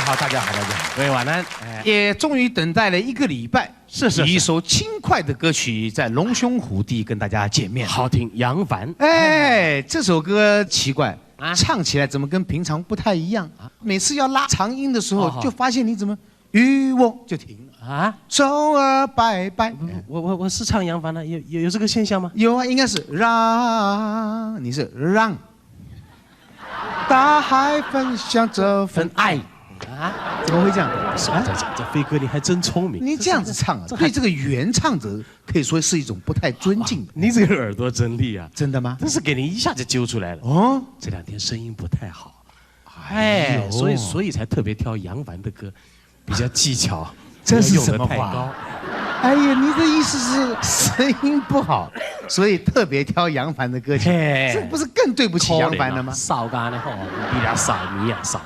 好，大家好，大家好。各位晚安。也終於等待了一個禮拜，一首輕快的歌曲在龍兄虎弟跟大家見面。好聽，楊凡。哎，這首歌奇怪，唱起來怎麼跟平常不太一樣？每次要拉長音的時候，就發現你怎麼與我就停了啊？周二拜拜。我是唱楊凡的，有這個現象嗎？有啊，應該是讓，你是讓大海分享這份愛。啊？怎麼會這樣？不是我在講，這飛哥你還真聰明。你這樣子唱啊，對這個原唱者可以說是一種不太尊敬。你這個耳朵真利啊！真的嗎？真是給你一下子揪出來了。哦，這兩天聲音不太好，哎，所以才特別挑楊凡的歌，比較技巧。這是什麼話？哎呀，你的意思是聲音不好，所以特別挑楊凡的歌曲，這不是更對不起楊凡了嗎？少干的吼，比較少，你也少。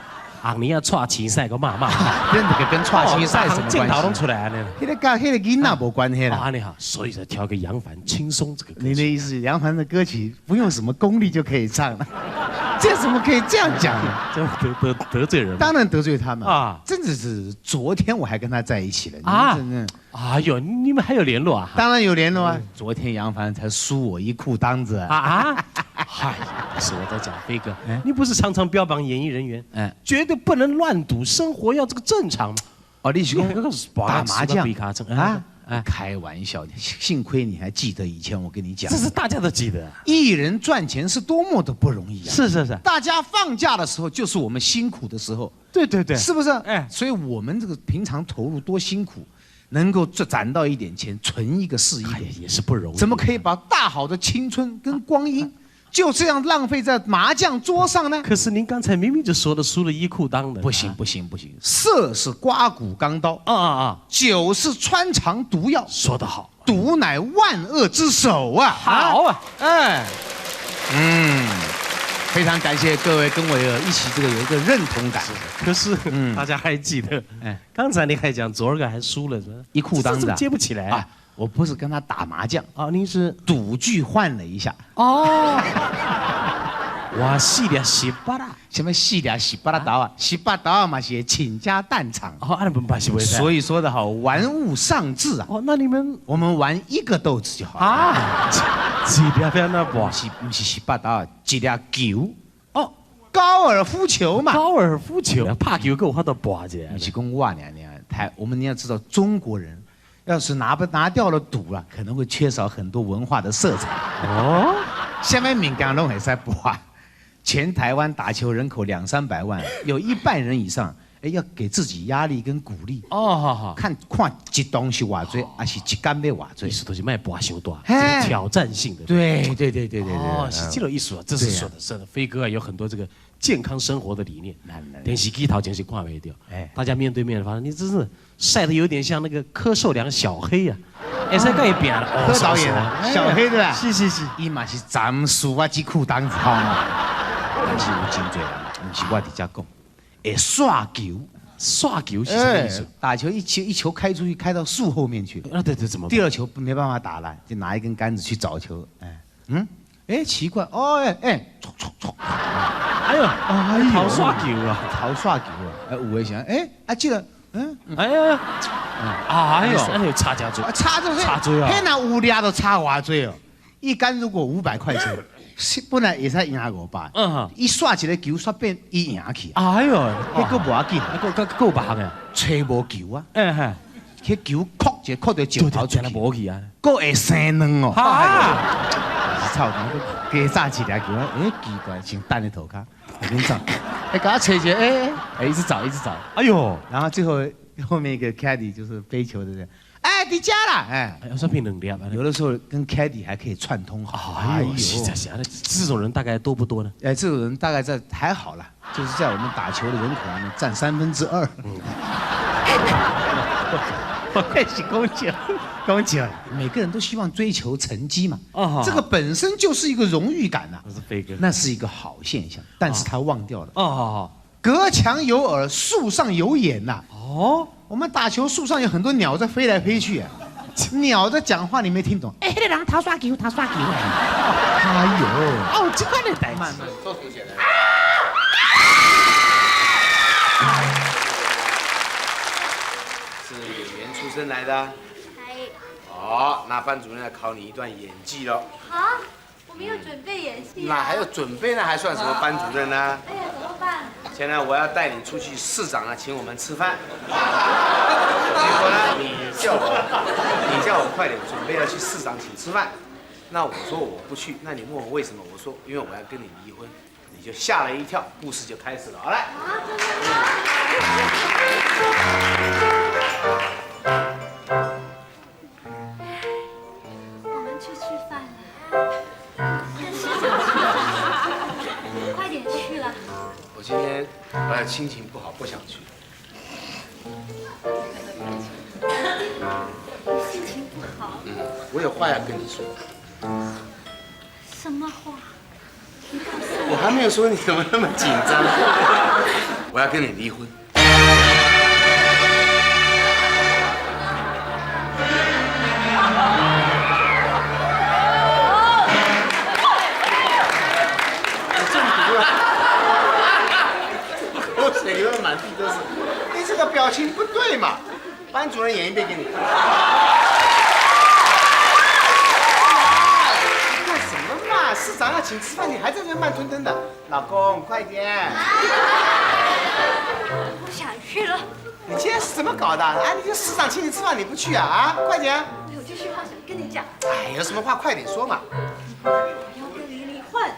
紅年啊，蔡青賽個罵罵，跟這個跟蔡青賽什麼關係？攏出來呢。彼個佮彼個囡仔無關係啦。啊，你好，所以才挑個楊凡輕鬆這個。你的意思，楊凡的歌曲不用什麼功力就可以唱了？這怎麼可以這樣講呢？這得罪人？當然得罪他們啊！真的是昨天我還跟他在一起了啊！哎呦，你們還有聯絡啊？當然有聯絡啊！昨天楊凡才輸我一褲襠子啊啊！嗨，不是我在講，飛哥，你不是常常標榜演藝人員，絕對不能亂賭，生活要這個正常。哦，你是講打麻將啊？開玩笑，幸虧你還記得以前我跟你講，這是大家都記得。藝人賺錢是多麼的不容易啊！是是是，大家放假的時候就是我們辛苦的時候。對對對，是不是？哎，所以我們這個平常投入多辛苦，能夠攢到一點錢，存一個是一個，也是不容易。怎麼可以把大好的青春跟光陰就這樣浪費在麻將桌上呢？可是您剛才明明就說了輸了一褲襠的。不行不行不行，色是刮骨鋼刀，啊啊啊！酒是穿腸毒藥。說得好，賭乃萬惡之首啊！好啊，哎，嗯，非常感謝各位跟我有一起這個有一個認同感。可是，大家還記得，哎，剛才你還講昨兒個還輸了一褲襠子，接不起來啊。我不是跟他打麻將啊，您是賭具換了一下。哦，哇，四粒十八啦，什麼四粒十八啦刀啊？十八刀嘛是傾家蕩產。哦，按你們把是不所以說的好，玩物喪志啊。哦，那你們我們玩一個豆子就好了。啊，幾粒變那不？是不是十八刀？一粒球。哦，高爾夫球嘛。高爾夫球，拍球夠我都博者。不是講我娘娘，台我們你要知道中國人。要是拿掉了賭啊，可能會缺少很多文化的色彩。哦，啥物物件攏會使博。全台灣打球人口兩三百萬，有一半人以上，哎，要給自己壓力跟鼓勵。哦，好好，看看一檔是偌濟，還是一工欲偌濟？意思都是莫博傷大，這個挑戰性的。對對對對對對。哦，是這個意思啊，這是說的是飛哥啊，有很多這個健康生活的理念。電視機頭前是看袂著，哎，大家面對面的發現你真是曬得有點像那個柯受良小黑呀，哎，再蓋一邊了。柯導演啊，小黑對吧？是是是，伊嘛是暫輸我一褲襠子，好嗎？但是有真濟人，毋是我佇遮講，會刷球，刷球是什麼意思？打球一球一球開出去，開到樹後面去。啊，對對，怎麼？第二球沒辦法打了，就拿一根桿子去找球。哎，嗯，哎，奇怪，哦，哎哎，哎呦，哎呦，頭刷球啊，頭刷球啊，哎，有的想，哎，啊，這個，嗯，哎呀，哎呦，哎呦，差真濟，差就是差濟啊，彼若有掠就差偌濟哦，一桿如果500塊錢，本來會使贏500，嗯，伊刷一個球刷變伊贏去，哎呦，彼閣無要緊，閣閣閣有別項的，揣無球啊，嗯哼，彼球扣一個扣著石頭出去，無去啊，閣會生卵哦，啊，操，加炸一粒球，哎，奇怪，先等咧塗跤，趕緊找，哎，共我揣一個，哎哎，一直找，一直找，哎呦，然後最後後面一個 caddy 就是飛球的人，哎，佇遮啦，哎，要算變兩粒，有的時候跟 caddy 還可以串通好。哎呦，是這樣，這種人大概多不多呢？哎，這種人大概在還好啦，就是在我們打球的人口裡面佔2/3。是講笑，講笑，每個人都希望追求成績嘛，這個本身就是一個榮譽感吶，是飛哥，那是一個好現象，但是他忘掉了。哦，好好，隔牆有耳，樹上有眼吶。哦，我們打球，樹上有很多鳥在飛來飛去，鳥在講話，你沒聽懂？哎，那個人頭刷球，頭刷球。哎呦，哦，這款的代誌。慢慢，做主持人。出声来的？台。哦，那班主任要考你一段演技喽。好，我没有准备演戏。那还要准备呢？还算什么班主任呢？哎呀，怎么办？现在我要带你出去，市长啊，请我们吃饭。结果呢，你叫我快点准备要去市长请吃饭，那我说我不去，那你问我为什么？我说因为我要跟你离婚，你就吓了一跳，故事就开始了。好来。啊，真的吗？我们去吃饭了，跟市长吃饭，快点去了。我今天心情不好，不想去。心情不好。嗯，我有话要跟你说。什么话？你告诉我。我还没有说，你怎么那么紧张？我要跟你离婚。你中毒了！口水流的满地都是，你这个表情不对嘛？班主任演一遍给你。干什么嘛？市长要请吃饭，你还在这慢吞吞的。老公，快点！不想去了。你今天是怎么搞的？啊，你这市长请你吃饭你不去啊？啊，快点！我有句话想跟你讲。哎，有什么话快点说嘛。我要跟你离婚。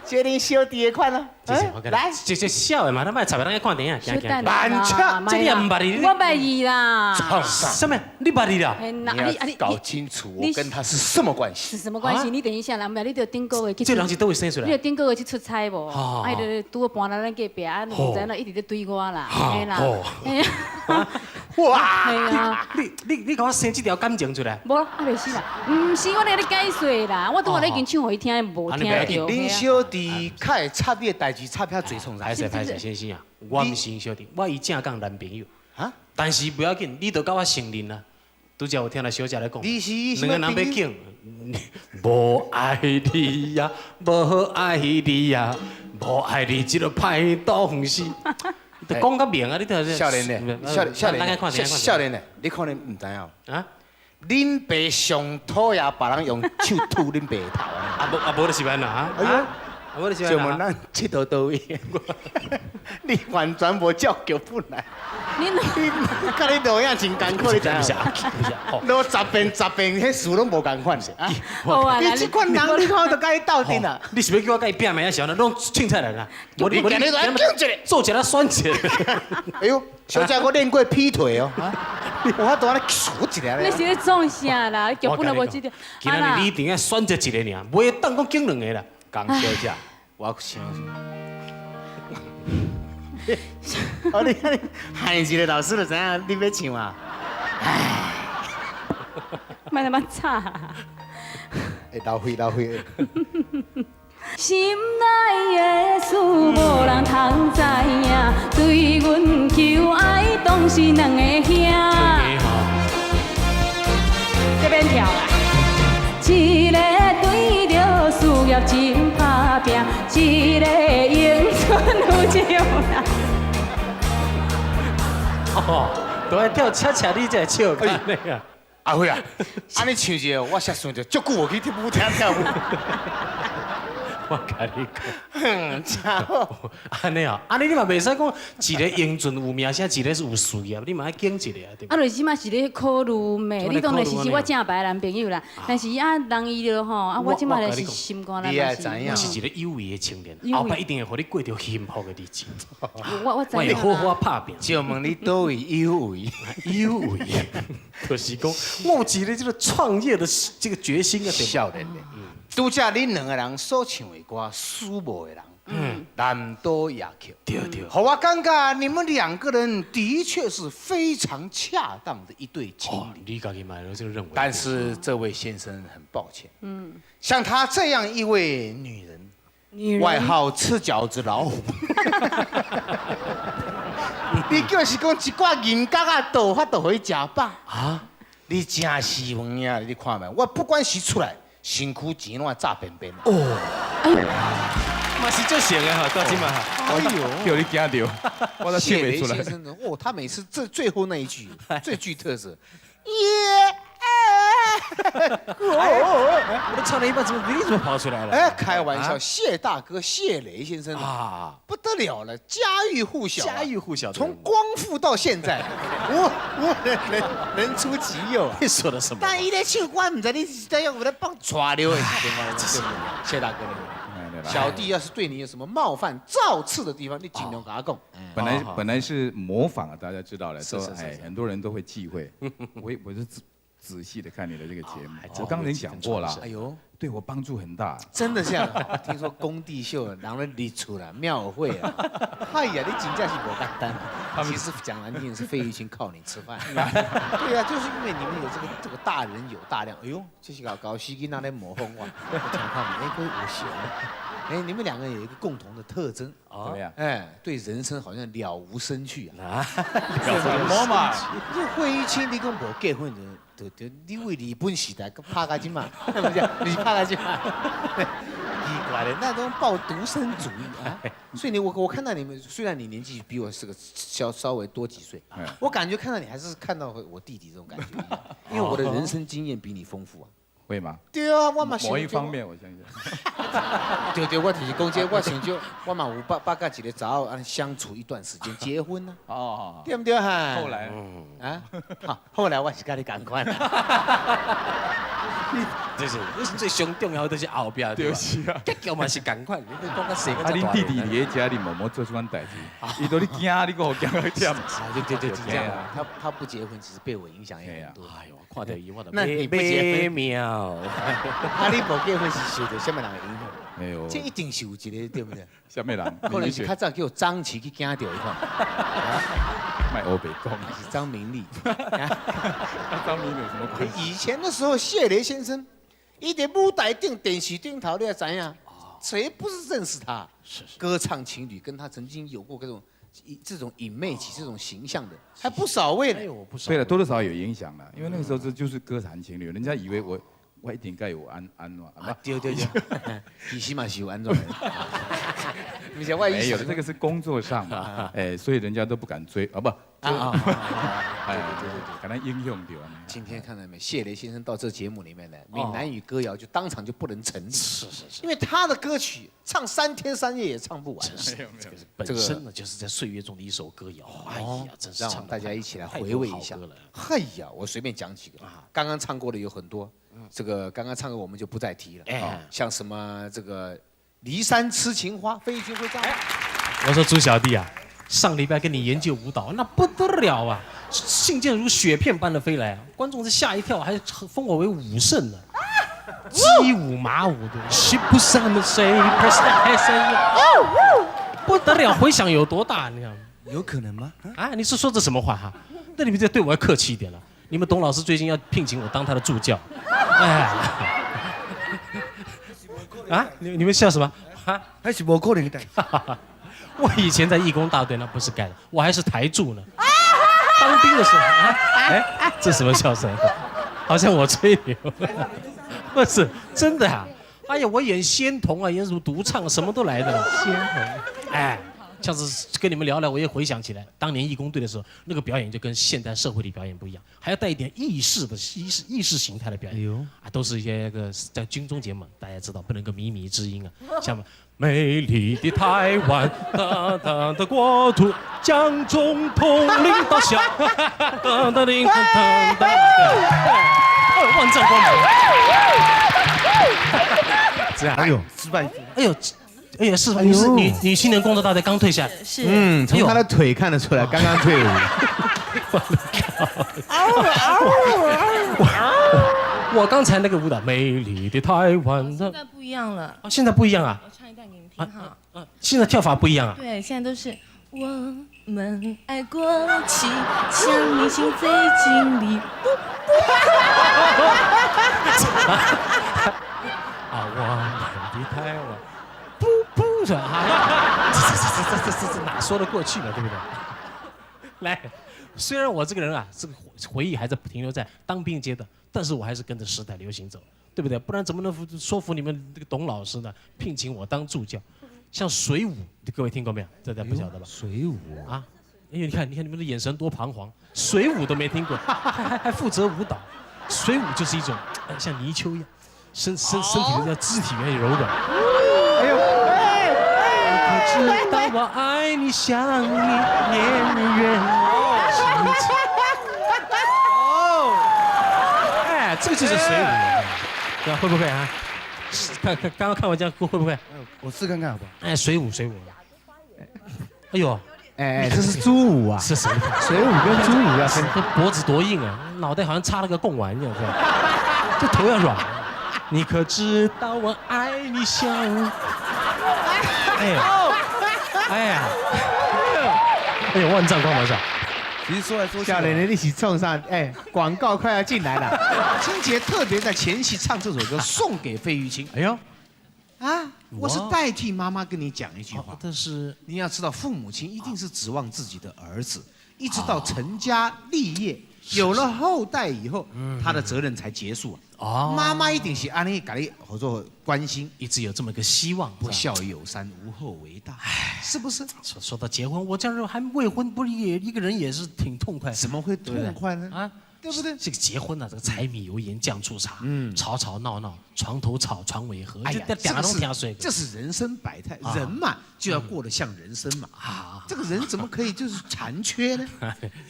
这恁小弟的款咯，来，这小的嘛，咱莫插咱去看电影。小等慢车，这你也毋捌伊？我捌伊啦。什么？你捌伊啦？你要搞清楚，我跟他是什么关系？是什么关系？你等一下啦，毋然你著顶个月去。这人是佗位生出来？你著顶个月去出差无？啊，伊就拄好搬来咱隔壁，啊，毋知影一直咧对我啦，嘿啦。哇！你共我生这条感情出来？无，啊袂死啦，毋是我咧咧解说啦，我拄仔咧已经唱予伊听，无听著。恁小弟较会插你的代志，插遐济创啥？歹势歹势，先生啊，我毋是小弟，我伊正港男朋友。啊？但是不要紧，你都佮我承认啦。拄才有听那小姐咧讲，你是两个人欲拣，无爱你呀，无爱你呀，无爱你这个歹东西。就讲较明啊！你听少年的，少年少年少年的，你可能毋知影啊。恁爸上讨厌别人用手吐恁爸的头啊！啊无啊无就是按怎啊？哎呦，无就是就问咱佚佗佗位，你完全无照剧本来。你佮你录影真艰苦，你知影？录十遍十遍，彼事拢无仝款啊！你这款人，你看我都佮伊斗阵啊！你是欲叫我佮伊拼命啊？是按怎？拢凊彩来啦！我你今日来拣一个，做一个选一个。哎呦，小姐，我练过劈腿哦。我都按呢数一个。你是咧创啥啦？剧本都无这条。今仔日你一定要选择一个尔，袂当讲拣两个啦。江小姐，我想。哦，你看你喊一个老师就知影你欲唱啊。唉，莫那么吵。会流血流血。心内的事无人通知影，对阮求爱当是两个兄。这边跳啦。一个对著事业真打拼，一个咏春有情啦。哦，都爱跳恰恰，你才会笑安呢啊。阿辉啊，按呢唱一个，我才想著足久无去舞厅跳舞。我共你讲，哼，真好。按呢哦，按呢你嘛袂使讲一个英俊有名声，一个是有事业，你嘛爱拣一个啊，对。啊，就是这马是咧考虑咩？你当然是我正牌男朋友啦，但是啊，人伊就吼，啊，我这马就是心肝内你也知影，我是一个有为的青年，后摆一定会予你过著幸福的日子。我知影。我会好好拍拼。就问你佗位有为？有为，就是讲我有一个这个创业的这个决心啊，少年的。拄才恁两个人所唱的歌，输无的人，难多也克。对对。好啊，尴尬，你们两个人的确是非常恰当的一对情侣。你自己买了这个认为。但是这位先生很抱歉，像他这样一位女人，外号吃饺子老虎。你就是讲一寡银角仔都法度予伊食饱啊？你真斯文呀！你看觅，我不管是出来，身躯钱拢爱炸便便。哦，嘛是足成的哈，到这嘛哈。哎呦，叫你惊到，我都笑袂出来。谢雷先生哦，他每次这最后那一句最具特色。耶！我都唱了一半，怎么你怎么跑出来了？哎，开玩笑，谢大哥，谢雷先生啊，不得了了，家喻户晓，家喻户晓，从光复到现在，我能出其右啊！你说的什么？但伊咧唱歌，毋知你是怎样，有咧帮带流的，谢大哥，小弟要是对你有什么冒犯、造次的地方，你尽量跟他讲。本来是模仿啊，大家知道了，说哎，很多人都会忌讳。我是仔细的看你的这个节目，我刚才讲过了，哎呦，对我帮助很大。真的这样？听说工地秀，人咧日出了庙会啊，哎呀，你真正是无简单。其实讲难听是费玉清靠你吃饭。对啊，就是因为你们有这个大人有大量。哎呦，这是搞搞死囡仔咧模仿我，我听看哎，够有戏。哎，你们两个有一个共同的特征，怎么样？哎，对人生好像了无生趣啊。什么嘛？这费玉清，你讲无结婚就你为日本时代阁拍到这嘛？不是，你拍到这嘛？奇怪的，那种抱独身主义啊。所以你我看到你们，虽然你年纪比我是个稍微多几岁，我感觉看到你还是看到我弟弟这种感觉，因为我的人生经验比你丰富啊。会吗？对啊，我嘛某一方面，我相信。对对，我就是讲这，我想就我嘛有捌佮一个查某按相处一段时间，结婚呢。哦，对不对哈？后来，啊，好，后来我是佮你仝款。这是最上重要的是后壁，对啊，结局嘛是仝款，你讲较细。啊，恁弟弟伫家里默默做这款代志，伊都咧惊你阁予惊个忝。对对对，是这样。他不结婚，其实被我影响也很多。哎呦，看到伊我就那你不结婚？妙。啊，你无结婚是受到啥物人的影响？没有。这一定是有一个，对不对？啥物人？可能是较早叫张琪去惊著伊看。莫乌白讲。是张明丽。张明丽有什么关系？以前的时候，谢雷先生，伊伫舞台顶、电视顶头，你也知影？谁不是认识他？是是。歌唱情侣跟他曾经有过这种 image 这种形象的，还不少位呢。不少。对了，多多少少有影响了，因为那个时候这就是歌坛情侣，人家以为我一定该有按按怎啊？对对对，其实嘛是有按怎的。不是我没有，这个是工作上嘛，哎，所以人家都不敢追啊，不，啊，哎，对对对，可能应用对吧？今天看到没？谢雷先生到这节目里面来，闽南语歌谣就当场就不能成立，是是是，因为他的歌曲唱3天3夜也唱不完。是没有没有，这个本身呢就是在岁月中的一首歌谣。哎呀，真是让我们大家一起来回味一下。哎呀，我随便讲几个，刚刚唱过的有很多，这个刚刚唱过我们就不再提了。哎，像什么这个。骊山痴情花，费玉清会唱。我说朱小弟啊，上礼拜跟你研究舞蹈，那不得了啊，信件如雪片般的飞来，观众是吓一跳，还封我为舞圣呢。鸡舞马舞的，不得了，回响有多大？你看，有可能吗？啊，你是说这什么话哈？那你们这对我要客气一点了。你们董老师最近要聘请我当他的助教，哎。啊！你们笑什么？啊，还是无可能的。我以前在义工大队，那不是盖的，我还是台柱呢。当兵的时候啊，哎，这什么笑声？好像我吹牛。不是真的啊！哎呀，我演仙童啊，演什么独唱，什么都来的。仙童，哎，下次跟你们聊聊，我也回想起来，当年义工队的时候，那个表演就跟现代社会的表演不一样，还要带一点意识的意识形态的表演。啊，都是一些个在军中节目，大家知道不能够靡靡之音啊，像美丽的台湾，大大的国土，蒋总统领导下，哒哒叮当当，万丈光明。这样，哎呦，失败。哎呦。哎呀，是你是女青年工作大队刚退下来，是，嗯，从他的腿看得出来，刚刚退伍。我刚才那个舞蹈，美丽的台湾。现在不一样了。啊，现在不一样啊。我唱一段给你们听哈。现在跳法不一样啊。对，现在都是我们爱过期，像明星最经历。啊，我们的台湾，不不是啊，这哪说得过去嘛，对不对？来，虽然我这个人啊，这个回忆还在停留在当兵阶段，但是我还是跟着时代流行走，对不对？不然怎么能说服你们这个董老师呢？聘请我当助教，像水舞，各位听过没有？这大家不晓得吧？水舞啊！哎呦，你看，你看你们的眼神多彷徨，水舞都没听过，还负责舞蹈。水舞就是一种像泥鳅一样，身体的叫肢体越柔软。哎呦！可知道我爱你，想你，年月。哦，哎，这个就是水舞，对吧？会不会啊？看看刚刚看我这样会不会？我试看看好不好？哎，水舞水舞。哎呦，哎，这是猪舞啊！是什么？水舞跟猪舞要分。这脖子多硬啊，脑袋好像插了个贡丸一样，是吧？这头要软。你可知道我爱你像？哎呀，哎呀，哎呦，万丈光芒上。其实说来说去，少年的，你是冲上，哎，广告快要进来了。金杰特别在前期唱这首歌送给费玉清。哎呦，啊，我是代替妈妈跟你讲一句话。但是你要知道，父母亲一定是指望自己的儿子，一直到成家立业，有了后代以后，他的责任才结束啊。妈妈一定是按呢给你合作关心，一直有这么个希望。不孝有三，无后为大，是不是？说到结婚，我这样还未婚，不是也一个人也是挺痛快。怎么会痛快呢？啊，对不对？这个结婚呢，这个柴米油盐酱醋茶，吵吵闹闹，床头吵，床尾和，哎呀，这是人生百态，人嘛就要过得像人生嘛。啊，这个人怎么可以就是残缺呢？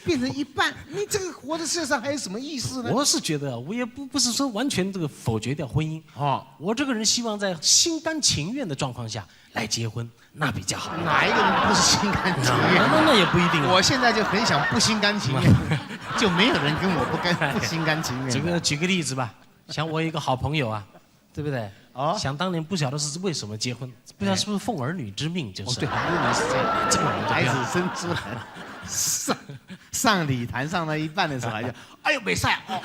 变成一半，你这个活在世界上还有什么意思呢？我是觉得，我也不是说完全这个否决掉婚姻啊。我这个人希望在心甘情愿的状况下来结婚，那比较好。哪一个人不是心甘情愿？那也不一定。我现在就很想不心甘情愿，就没有人跟我不心甘情愿。这个举个例子吧，像我有一个好朋友啊，对不对？哦。想当年不晓得是为什么结婚，不知道是不是奉儿女之命，就是。对，很多人是这样。这个孩子生出来，上礼坛上到一半的时候，就哎呦没事哦。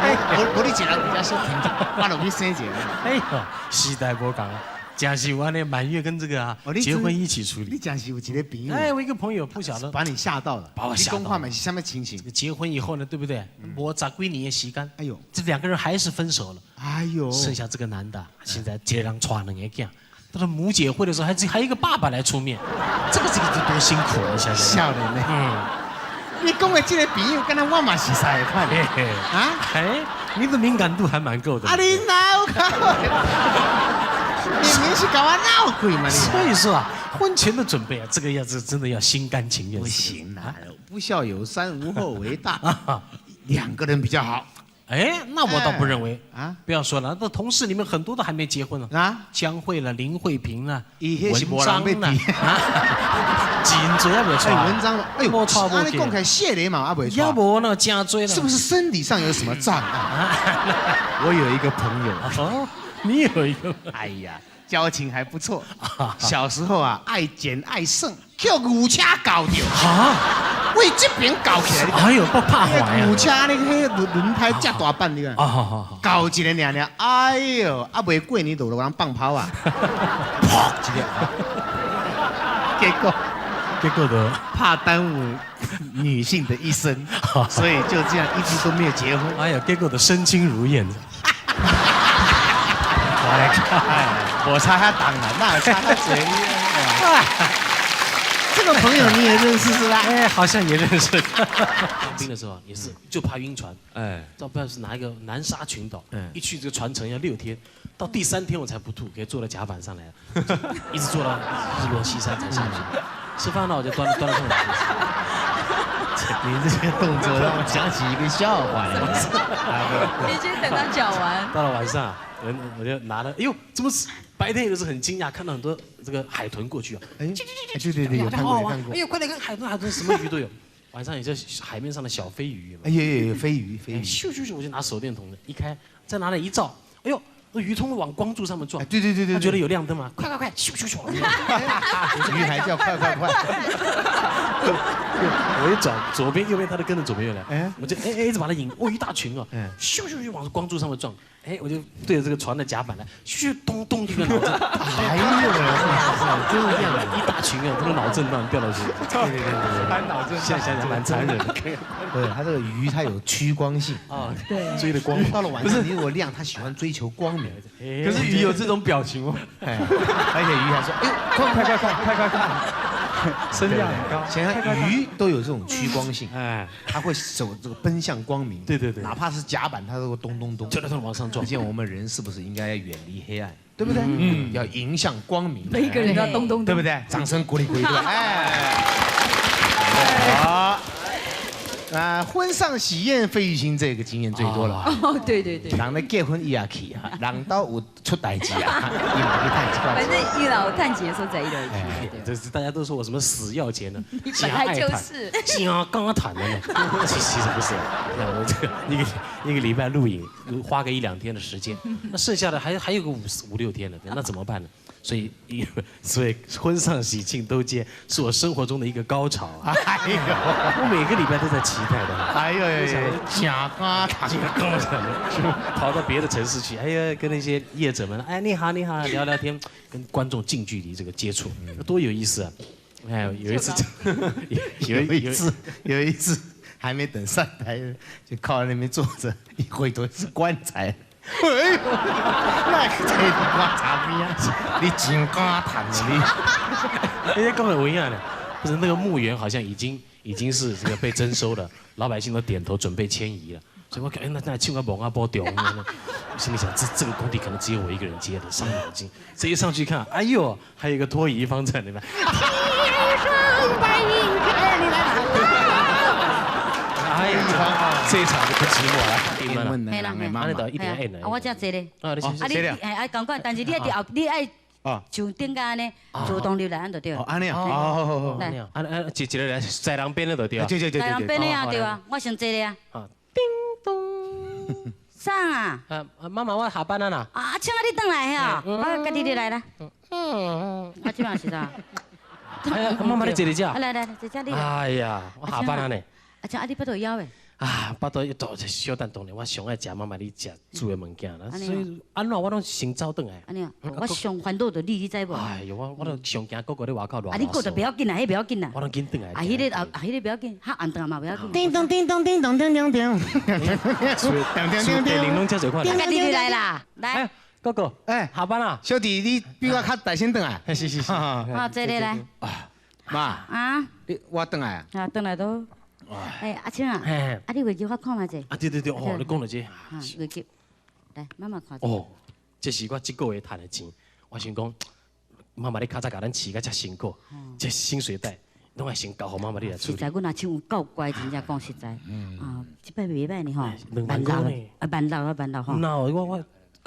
哎，我你一人比较小停，我就去生一个。哎呦，时代无同啊，真是我呢满月跟这个啊结婚一起处理。你讲是有一个朋友？哎，我一个朋友不晓得把你吓到了，把我吓到。你讲话嘛是什么情形？结婚以后呢，对不对？我十几年的时间，哎呦，这两个人还是分手了。哎呦，剩下这个男的，现在一个人带两个囝。到了母姐会的时候，还一个爸爸来出面，这个多辛苦啊！想想。少年呢？你讲的这个朋友，敢若我嘛是三款啊？哎，你的敏感度还蛮够的。啊，你闹开？你明是搞我闹鬼嘛？所以说啊，婚前的准备啊，这个要是真的要心甘情愿。不行啊，不孝有三，无后为大。两个人比较好。哎，那我倒不认为啊！不要说了，那同事里面很多都还没结婚呢。啊，江蕙了，林慧萍了，文章了，真多也未娶。文章，哎呦，按呢讲起来，谢雷嘛，也未娶。也无那真多了。是不是生理上有什么障碍？我有一个朋友。哦，你有一个。哎呀，交情还不错。小时候啊，爱捡爱剩，叫牛车搞掉。啊？为这边搞起来，哎呦，不怕坏啊！牛车那个轮胎这大板，你看，搞一个娘娘，哎呦，啊未过年就有人放炮啊，砰一个，结果的怕耽误女性的一生，所以就这样一直都没有结婚。哎呀，结果的身轻如燕。我来看，我差他挡了，那差他嘴。这个朋友你也认识是吧？哎，好像也认识。当兵的时候也是就怕晕船，哎，到不知道是哪一个南沙群岛，一去这个船程要6天，到第3天我才不吐，给坐到甲板上来了，一直坐到日落西山才下去。吃饭了我就端了上来。你这个动作让我想起一个笑话来。你先等他讲完。到了晚上，我就拿了，哎呦，怎么是？白天也是很惊讶，看到很多这个海豚过去啊。哎，对对对，有看过，看过。哎呦，快点看海豚，海豚什么鱼都有。晚上有些海面上的小飞鱼。哎呦，飞鱼，飞鱼。咻咻咻，我就拿手电筒一开，在哪里一照，哎呦，那鱼通往光柱上面撞。对对对对，他觉得有亮灯嘛，快快快，咻咻咻！鱼还叫快快快！我一转左边右边，它都跟着左边右来，我就哎哎一直把它引，哦一大群哦，咻咻咻往光柱上面撞，哎我就对着这个船的甲板来，咻咚咚一个脑震，哎呦，真的这样的，一大群啊，这个脑震荡掉下去，对对对对，脑震，现在想想蛮残忍的。对，它这个鱼它有趋光性啊，对，追的光，到了晚上你如果亮，它喜欢追求光明。可是鱼有这种表情吗？哎，而且鱼还说，哎呦，快快快快快快！身量很高，想想鱼都有这种趋光性，哎，它会走这个奔向光明，对对对，哪怕是甲板，它都会咚咚咚，就在往上撞。可见我们人是不是应该要远离黑暗，对不对？嗯，要迎向光明。每一个人都要咚咚咚，对不对？掌声鼓励鼓励，对吧？哎，好。啊，婚丧喜宴，费玉清这个经验最多了。哦，对对对。人咧结婚伊也去啊，人兜有出代志啊，伊嘛去趁一寡。反正伊老趁钱的时候在伊就去。这是大家都说我什么死要钱呢？本来就是。真敢谈的呢，其实不是。那我这个一个礼拜录影，花个一两天的时间，那剩下的还有个五六天呢，那怎么办呢？所以婚丧喜庆都接，是我生活中的一个高潮啊！哎呦，我每个礼拜都在期待的。哎呦，真敢谈，真敢谈，跑到别的城市去，哎呀，跟那些业者们，哎，你好，你好，聊聊天，跟观众近距离这个接触，多有意思啊！哎，有一次，有一次还没等上台，就靠在那边坐着，一回头是棺材。哎呦，那个在棺材边啊！你真敢谈啊你！人家讲的有影呢，不是那个墓园好像已经是这个被征收了，老百姓都点头准备迁移了。所以我感觉那唱个蒙阿波中，我心里想这个工地可能只有我一个人接的，伤脑筋。这一上去看，哎呦，还有一个拖移方在那边。天上白云飘。哎呀，这一场就不寂寞了。嘿啦，嘿啦，啊，我遮坐咧。啊，你哎哎，共款，但是你爱伫后，你爱像顶家按呢，自动入来按就对。哦，按呢哦，来，按按一个来，在人边的就对。对对对在人边的啊，对啊，我先坐咧啊。叮咚。啥啊？啊，妈妈，我下班了啦。啊，阿青啊，你转来哈？我家己入来啦。嗯。啊，这嘛是啥？哎呀，妈妈你坐伫遮。来来来，坐遮你。哎呀，我下班了呢。阿青，啊，你腹肚枵的？啊，腹肚一肚小等当然，我上爱食妈妈你食煮的物件啦，所以按怎我拢先走转来。按呢，我上烦恼就你，你知无？哎呦，我都上惊哥哥咧外口乱。啊，你过就不要紧啦，彼不要紧啦。我拢紧转来。啊，彼个啊，彼个不要紧，较暗顿嘛不要紧。叮咚叮咚叮咚叮叮叮。叮叮叮叮，拢遮济款。家己来啦，来。哥哥，哎，下班啦。小弟，你比我较大声转来。是是是。好，坐咧来。妈。啊。你我转来。啊，转来都。哎，阿青啊，啊你月球我看觅者。啊对对对，哦，你讲到这。啊，月球，来，妈妈看。哦，这是我这个月赚的钱，我想讲，妈妈你较早共咱饲甲遮辛苦，这薪水袋拢爱先交予妈妈你来处理。实在，阮阿青有够乖，真正讲实在。啊，这摆袂歹呢吼。2万块呢。啊，万六啊，万六吼。那我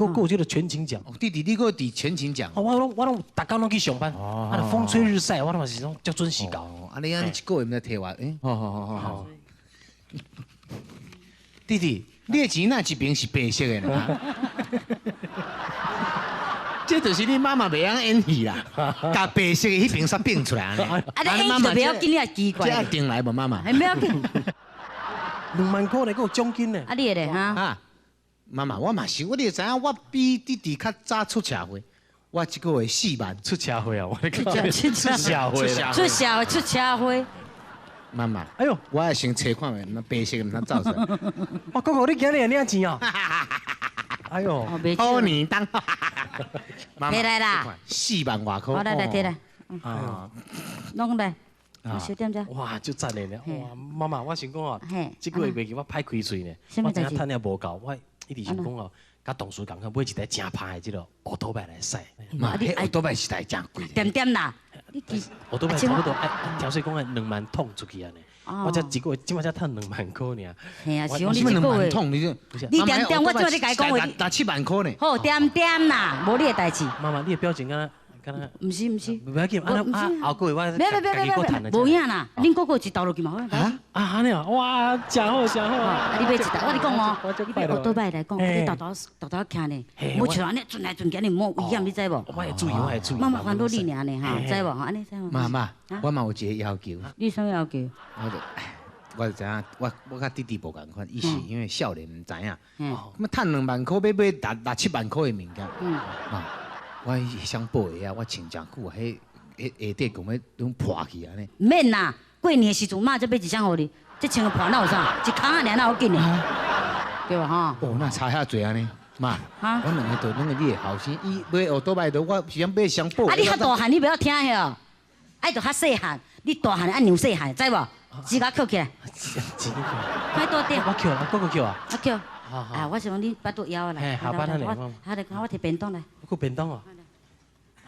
阁有这个全勤奖。弟弟，你阁伫全勤奖？我拢逐工拢去上班，啊，风吹日晒，我拢嘛是拢足准时到。啊，你按呢一个月毋知提偌？哎，好好好好好。弟弟，你的钱哪一边是白色的呢？这就是你妈妈袂晓演戏啦，共白色的彼边煞变出来。啊，你演戏就不要紧，你也奇怪。这爱定来无妈妈？还不要紧。2万块呢，阁有奖金呢。啊，你的咧哈？啊，妈妈，我嘛是，我你知影，我比弟弟较早出社会。我这个月4万出社会啊！我出社会，出社会，出社会。妈妈，哎呦，我爱先揣看觅，那白色的毋通走出来。哇，哥哥，你今日会领钱啊？哎呦，好年当。提来啦，4万外块。好，来来提来。啊，弄来。小点钟。哇，足赞的呢！哇，妈妈，我想讲哦，这个月袂记我歹开喙呢，我知影趁了无够，我一直想讲哦。佮同事共款买一台诚歹的这个欧多拜来驶。妈，彼欧多拜实在诚贵。点点啦，你记。欧多拜差不多，哎，听说讲爱2万桶出去按呢。我才一个月，这马才趁2万块尔。嘿啊，是讲你一个月。桶，你你点点，我这马咧共伊讲话。六七万块呢。好，点点啦，无你的代志。妈妈，你的表情敢若，毋是毋是。不要紧，啊啊，后个月我别别别别别，无影啦，恁哥哥一投落去嘛好。啊啊按呢啊，哇，啊，真好真好。啊，你買一台，我跟你講哦，你買歐多擺來講，你沓沓沓沓徛呢，無像按呢轉來轉去，按呢無危險，你知無？我會注意，我會注意。媽媽煩惱你爾呢，哈，知無？按呢知無？媽媽，我嘛有一個要求。你啥物要求？我就知影，我佮弟弟無仝款，伊是因為少年毋知影，咁啊趁2萬箍欲買六七萬箍的物件，啊，我想報鞋啊，我穿誠久啊，彼鞋底講欲攏破去按呢。毋免啦，過年的時陣媽才買一雙予你，這穿個破哪有啥？一空仔爾哪有緊的？對無吼？哦，哪差遐濟按呢？媽，我兩个就攏是你的後生，伊買歐多擺都我是想買雙寶。啊，你較大漢，你袂曉聽曉？愛著較細漢，你大漢愛讓細漢，知無？指甲抾起來，快多點。我抾啊，閣閣抾啊。我抾。啊，我想講你腹肚枵啦。好，巴肚我，好來，我提便當來。閣便當哦。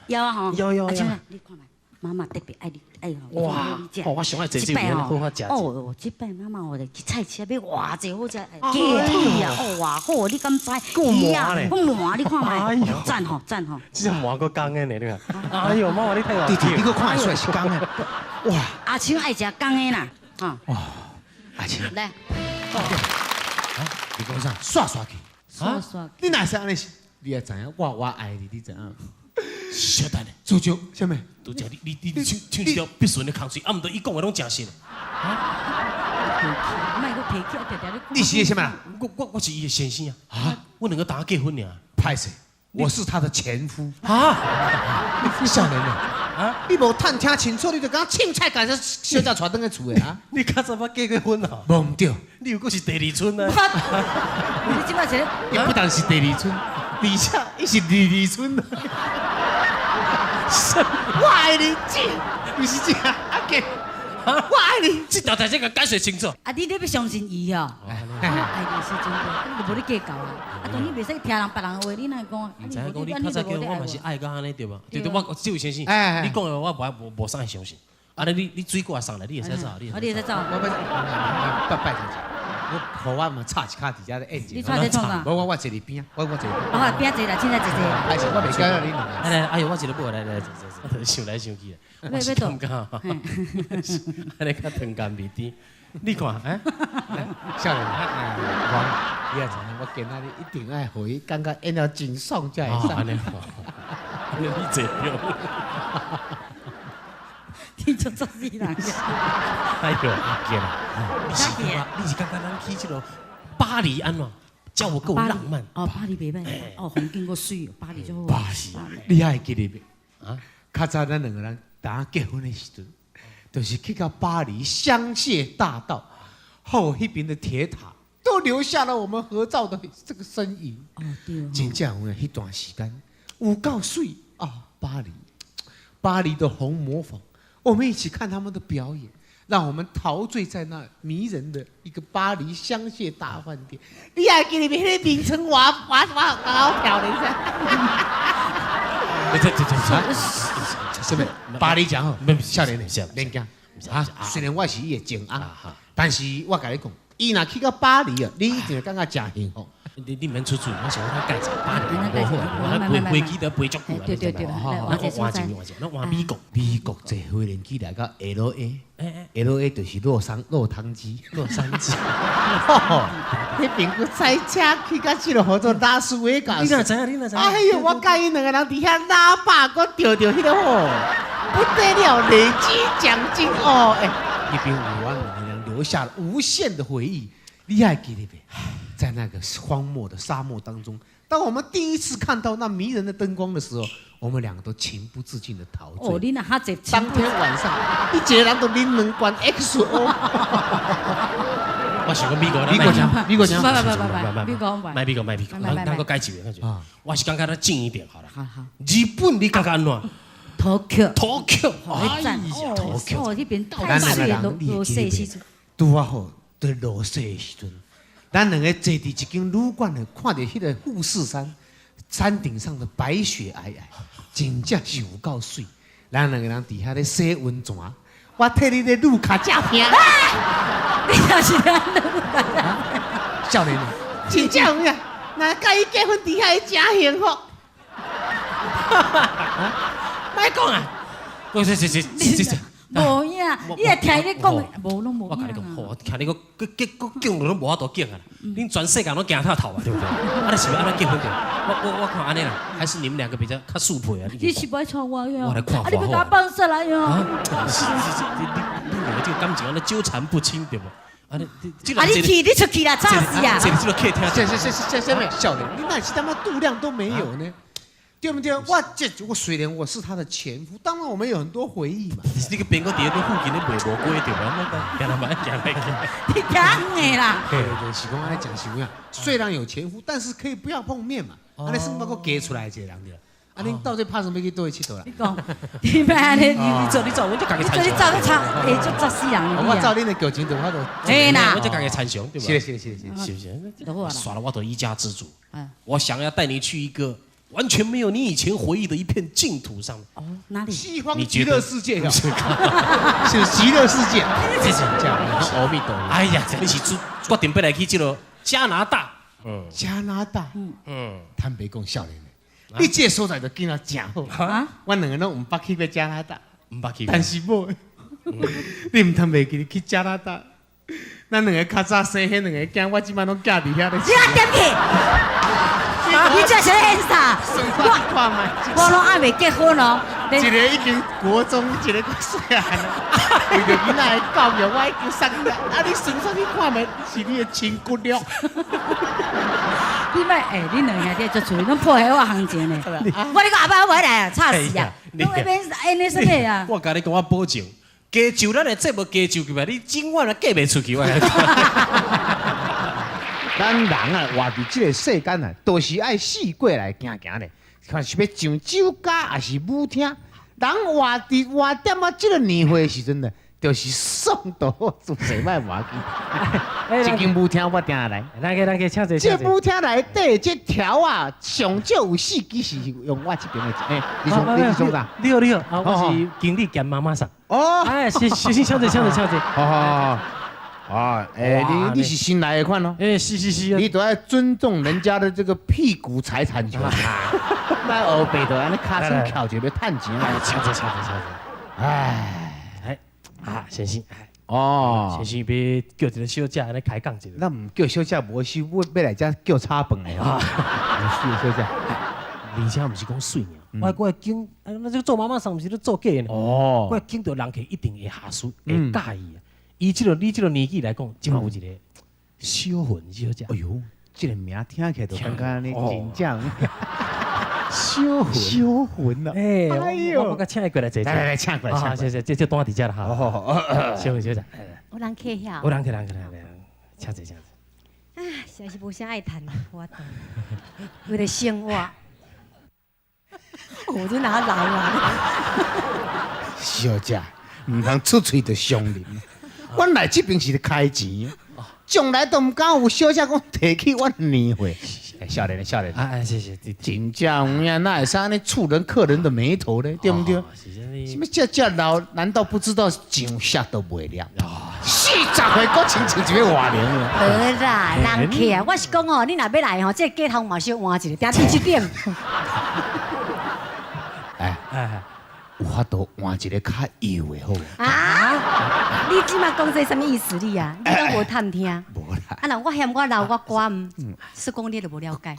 枵啊吼。枵枵枵。你看覓，媽媽特別愛你，愛吼。哇！哦，我上愛坐這邊，好好食。哦，這擺媽媽哦，去菜市買偌濟好食，雞腿啊，哦，偌好，你敢知？夠麻咧。夠麻，你看覓？讚吼，讚吼。這麻閣工的呢，你看。哎呦，媽媽你太好。弟弟，你閣看會出來是工的。哇！阿青愛食工的啦，哈。哇！阿青。來。啊！你講啥？煞煞去。煞煞。你哪是按呢？你也知影，我愛你，你知影？小等下，拄著啥物？拄著你你你唱唱一條必順的空喙，啊，毋對，伊講的攏誠實。莫閣提起，定定咧。你是啥物？我是伊的先生啊！啊，我兩個當結婚爾。歹勢，我是他的前夫。啊！你少年啊！啊！你無探聽清楚，你就講凊彩共小姐帶轉去厝的啊？你較早捌結過婚啊？無毋對，你又閣是第二春啊？你這擺是？伊不但是第二春，而且伊是二二春。我愛你，這毋是這阿杰，我愛你，這條代誌共解釋清楚。啊，你咧欲相信伊哦？我愛你是真的，你就無咧計較啊。啊，當你袂使聽人別人話，你哪會講？毋知影講你較早結婚，我嘛是愛到按呢對無？對對，我這位先生，你講的我無無啥會相信。按呢你你水果送來，你會使走，你會使走。我欲拜拜託者，我予我嘛插一跤佇遮咧演。你插在創啥？無我坐佇邊仔，我坐。哦，邊坐啦，凊彩坐坐。還是我袂攪擾你兩个。來來，哎呦，我一個母來來，坐坐坐，想來想去，我是感覺，按呢較糖甘味甜。你看，哎，少年，我你也知影，我今仔日一定愛予伊感覺演了真爽才會使。按呢，按呢你坐著。你就作死人。哎呦，阿杰啦，你是感覺咱去這个巴黎按怎？叫我夠浪漫。哦，巴黎袂歹，哦，風景閣媠，巴黎就好。巴黎，你還會記得袂？啊，較早咱兩個人當結婚的時陣，就是去到巴黎香榭大道，後彼邊的鐵塔都留下了我們合照的這個身影。哦，對。真正有影，彼段時間有夠媠啊！巴黎，巴黎的紅磨坊，我們一起看他們的表演，讓我們陶醉在那迷人的一個巴黎香榭大飯店。你還記得彼個名稱？哇哇哇，好漂亮噻！這這這這，什麼？巴黎講好，少年的，免驚啊！雖然我是伊的情翁，但是我共你講，伊若去到巴黎啊，你一定會感覺誠幸福。你免出嘴，我想講咱介紹巴黎無好，我飛飛機都飛足久啊。對對對，咱換一個換一個，咱換美國。美國坐飛機來到 LA，LA 就是洛杉磯。洛杉磯。彼邊閣開車去到這个號做拉斯維加斯。你哪知影？你哪知影？哎呦，我佮伊兩個人佇遐喇叭，閣著著彼个吼，不得了，累積獎金哦！欸，彼邊有我兩個人留下了無限的回憶。你還記得袂？在那個荒漠的沙漠當中，當我們第一次看到那迷人的燈光的時候，我們兩個都情不自禁的陶醉。哦，你若哈濟。當天晚上，一個人都啉兩罐 XO。我想講美國，美國講，美國講，不不不不，美國唔賣美國賣美國，咱閣改一個，我是感覺咱近一點好了。好好。日本你感覺按怎？Tokyo。 Tokyo。哎呀，Tokyo。哦，彼邊太水，落雪時陣。拄仔好，佇落雪的時陣，咱兩个坐佇一間旅館內，看著彼个富士山山頂上的白雪皚皚，真正是有夠媠。咱兩個人佇遐咧洗溫泉，我替你咧擼跤照片。你也是按呢？少年，真正有影，若佮伊結婚佇遐會誠幸福。莫講啊！這這這這這，無影，你會聽伊咧講，無攏無我共你講，影。吼，聽你講，閣結閣敬都攏無法度敬啊！恁全世界攏驚透頭啊，對不對？啊，你是欲按怎結婚對？我看按呢啦，還是你們兩個比較較速配啊？你是欲娶我呀？我來看啊，你欲共我放出來呀？啊，是是是，你兩個這個感情按呢糾纏不清，對無？啊你啊，你去，你出去啦，吵死啊！這個這個客廳，這這這這這咩？少年，你哪是他媽度量都沒有呢？對不對？我這我雖然我是他的前夫，當然我們有很多回憶嘛。你個邊個佇咧附近咧賣蘑菇對吧？行來嘛，行來行。你聽的啦。對對，是講按呢講是有影。雖然有前夫，但是可以不要碰面嘛。按呢算欲閣加出來一個人對。啊，恁到底拍算欲去佗位𨑨迌啦？你講，你欲按呢？你做你做，我就家己你做你走去吵，會足作死人。我照恁的劇情就我就。嘿啦，我就家己參詳對吧？是的，是的，是的，是不是？算了，我都一家之主。我想要帶你去一個完全沒有你以前回憶的一片淨土上。哦，哪裡？西方極樂世界，是極樂世界。這是這樣，阿彌陀佛。哎呀，你是決定欲來去這個加拿大。嗯，加拿大。嗯，坦白講，少年的，你這個所在就見得真好。啊，阮兩個攏毋捌去過加拿大，毋捌去過。但是某，你毋通袂記得去加拿大。咱兩个較早生彼兩个囝，我這擺攏寄佇遐咧。你啊點去？你這是咧演啥？我攏還未結婚哦。一个已經國中，一个閣細漢啦。為著囡仔的教育，我已經送你。啊，你算算去看覓，是你的親骨肉。你莫欸，恁兩兄弟足趣，攏破壞我行情呢。我你講後擺我袂來啊，吵死啊！攏那邊演咧啥物啊？我共你講，我保證，加酒咱的節目加酒去吧，你永遠也嫁袂出去。我共你講。咱人啊，活佇這個世間啊，都是愛四過來行行咧，看是欲上酒家，抑是舞廳。人活佇活踮啊，這個年歲的時陣呢，就是爽到做勢莫忘記。這間舞廳我定來，來個來個，請坐。這舞廳內底這條啊，上少有四支是用我這邊的。欸，你從你是創啥？你好你好，啊，我是經理兼媽媽桑。哦，哎，是是是，請坐請坐請坐。好好好。啊，欸，你是新來的款哦。欸，是是是。你都要尊重人家的這個屁股財產權。那後白就按呢跤手翹著欲趁錢。請坐請坐請坐。哎，哎，啊，先生，哦，先生欲叫一个小姐按呢開講一下。咱毋叫小姐，無是欲來遮叫炒飯的啊。是小姐，而且毋是講媠爾，我會驚，啊，那這個做媽媽桑毋是咧做假的呢？哦，我會驚著人客一定會下屬會佮意啊。伊這個你這個年紀來講，這擺有一個小雲小姐。哎喲，這個名聽起來就感覺按呢真正。小雲，小雲啊！哎呦，我共請伊過來坐坐。來來來，請過來，請過來。謝謝，這單佇遮啦哈。小雲小姐，有人客遐。有人客，人客，人客，請坐，請坐。啊，實在是無啥愛趁，我懂。為了生活，我這哪老啊？小姐，毋通出喙就傷人。阮來這邊是咧開錢，從來都毋敢有小姐講提起阮年歲。少年的少年，啊，謝謝。真正有影，哪會使按呢觸人客人的眉頭呢？對毋對？什麼這這老，難道不知道上色都袂了？40歲閣親像一个活齡。無啦，人客啊，我是講哦，你若欲來吼，這個街頭嘛小換一下，定佇這點。哎哎，有法度換一个較幼的好無？啊！你這馬講這啥物意思你啊？你攏無探聽？無啦。啊，若我嫌我老我寡毋，說講你都無了解。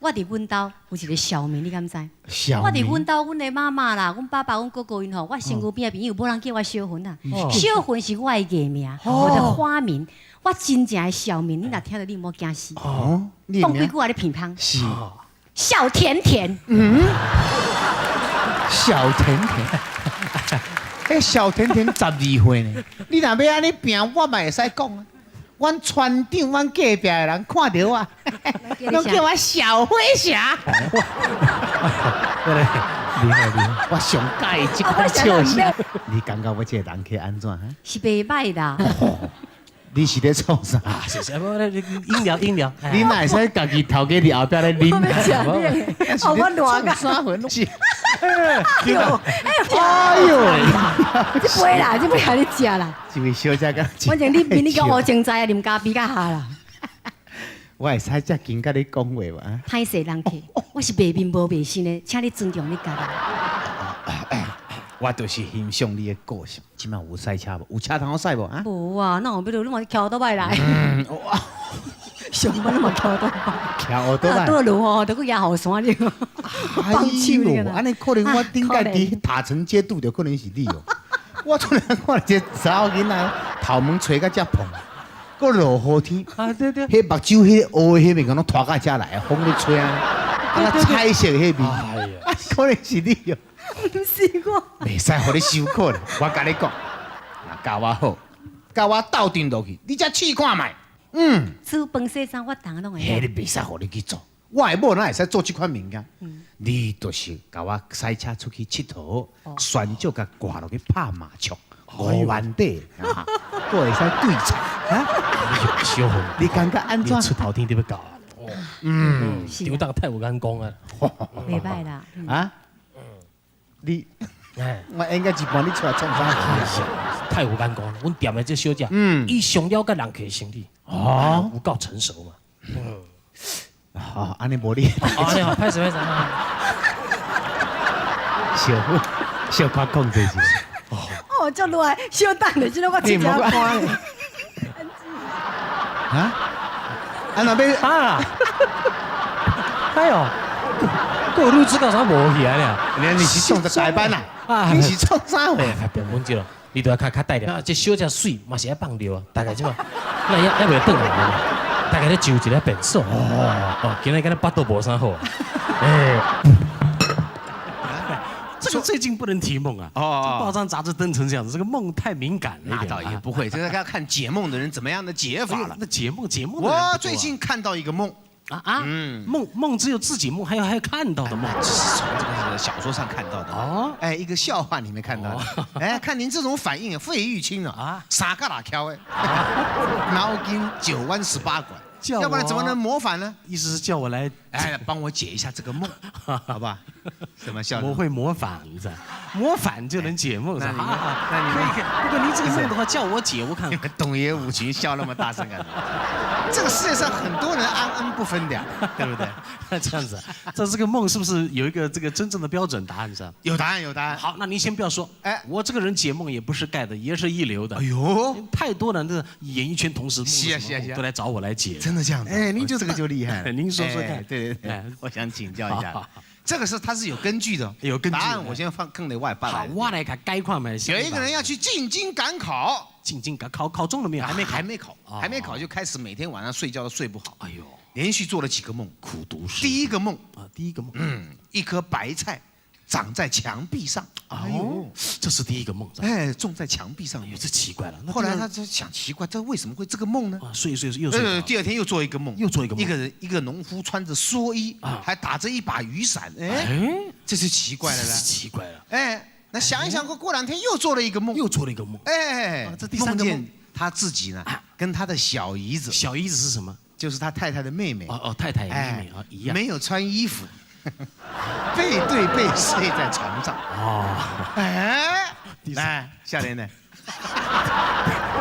我佇阮兜有一個小名，你敢知？小我佇阮兜，阮的媽媽啦，阮爸爸、阮哥哥𪜶吼，我身軀邊的朋友，無人叫我小雲啊。小雲是我的藝名，我的花名。我真正的小名，你若聽著你毋好驚死。哦，講幾句話你鼻芳。是。小甜甜。嗯。小甜甜。欸，小甜甜12歲呢，你若欲按呢拚，我嘛會使講啊。阮村長、阮隔壁的人看著我，攏叫我小飛俠。厲害厲害！我上佮意這款笑聲。你感覺我這个人客按怎？是袂䆀啦。你是咧創啥？謝謝，無飲料飲料。你哪會使家己頭家佇後壁咧啉？哦，我爛甲。啥魂？是。哎呦！哎呦！這杯啦，這杯予你食啦。這位小姐講。反正你比你講烏精在啊，啉咖啡較下啦。我會使遮緊佮你講話無？歹勢人客，我是袂面無袂身的，請你尊重你家己。我就是欣賞你的個性。這擺有賽車無？有車通好駛無啊？無啊，那我欲你嘛騎歐多擺來。上班你嘛騎歐多擺。騎歐多擺。倒落雨，就閣壓雨傘你。哎呦，按呢可能我頂擺佇塔城街拄著可能是你哦。我突然看一個查某囡仔頭毛吹甲遮蓬，閣落雨天，啊對對，彼目睭彼個烏的彼物件攏拖到遮來，風咧吹啊，啊彩色彼面，啊可能是你哦。毋是我，袂使予你受苦咧。我共你講，若教我好，共我鬥陣落去，你才試看覓。嗯，煮飯洗衫我逐項攏會。彼你袂使予你去做，我的某哪會使做這款物件？你就是共我駛車出去𨑨迌，船隻共掛落去拍麻將，5萬塊，閣會使對菜。啊，小紅，你感覺按怎？出頭天佇欲到啊？嗯，張董太有眼光啊！袂歹啦。啊？你，我應該一半你出來創啥？太有眼光了。阮店的這小姐，伊上了解人客心理，哦，有夠成熟嘛。嗯，好，按呢無你。哦，你好，歹勢歹勢。小小可控制住。哦，足熱，小等下，這我真正寒咧。啊？啊那欲啊？哎呦！閣有你知道啥無去啊？你是創在台班啊？你是創啥貨？別講這咯，你都要較較帶點。這小姐媠嘛是愛放尿啊，大概這嘛，那也猶未轉來呢。大概咧上一个便所。哦，今日敢若腹肚無啥好。哎，這個最近不能提夢啊！哦，報章雜誌登成這樣子，這個夢太敏感了。那倒也不會，這個要看解夢的人怎麼樣的解法了。那解夢解夢，我最近看到一個夢。啊啊！夢只有自己夢，還有看到的夢，這是從這個小說上看到的哦。哎，一個笑話裡面看到的。哎，看您這種反應，費玉清啊，三個哪敲哎，腦筋九彎十八拐，要不然怎麼能模仿呢？意思是叫我來，哎，幫我解一下這個夢，好吧？什麼笑？我會模仿，你知道？模仿就能解夢，那你那你可以可以。不過您這個夢的話，叫我解，我看。董爺舞群笑那麼大聲幹什麼？這個世界上很多人安恩不分的，對不對？這樣子，這這個夢是不是有一個這個真正的標準答案？是吧？有答案，有答案。好，那您先不要說。哎，我這個人解夢也不是蓋的，也是一流的。哎呦，太多人的演藝圈同事，是啊是啊是啊，都來找我來解。真的這樣子？哎，您就這個就厲害了。您說說看。對對對，我想請教一下，這個是它是有根據的，有根據。答案我先放坑裡外辦。好，我來看該款沒。有一個人要去進京趕考。進京趕考，考中了沒有？還沒，還沒考，還沒考就開始每天晚上睡覺都睡不好。哎呦，連續做了幾個夢，苦讀書。第一個夢啊，第一個夢，一顆白菜長在牆壁上。哎呦，這是第一個夢。哎，種在牆壁上，哎呦，這奇怪了。後來他就想奇怪，這為什麼會這個夢呢？啊，睡睡又睡。第二天又做一個夢，又做一個夢。一個人，一個農夫穿着蓑衣，還打着一把雨傘。哎，這是奇怪了啦。奇怪了。哎。那想一想，過兩天又做了一個夢，又做了一個夢。哎，這第三個夢，他自己呢，跟他的小姨子，小姨子是什麼？就是他太太的妹妹。哦哦，太太妹妹啊，一樣。沒有穿衣服，背對背睡在床上。哦，哎，來，下聯呢？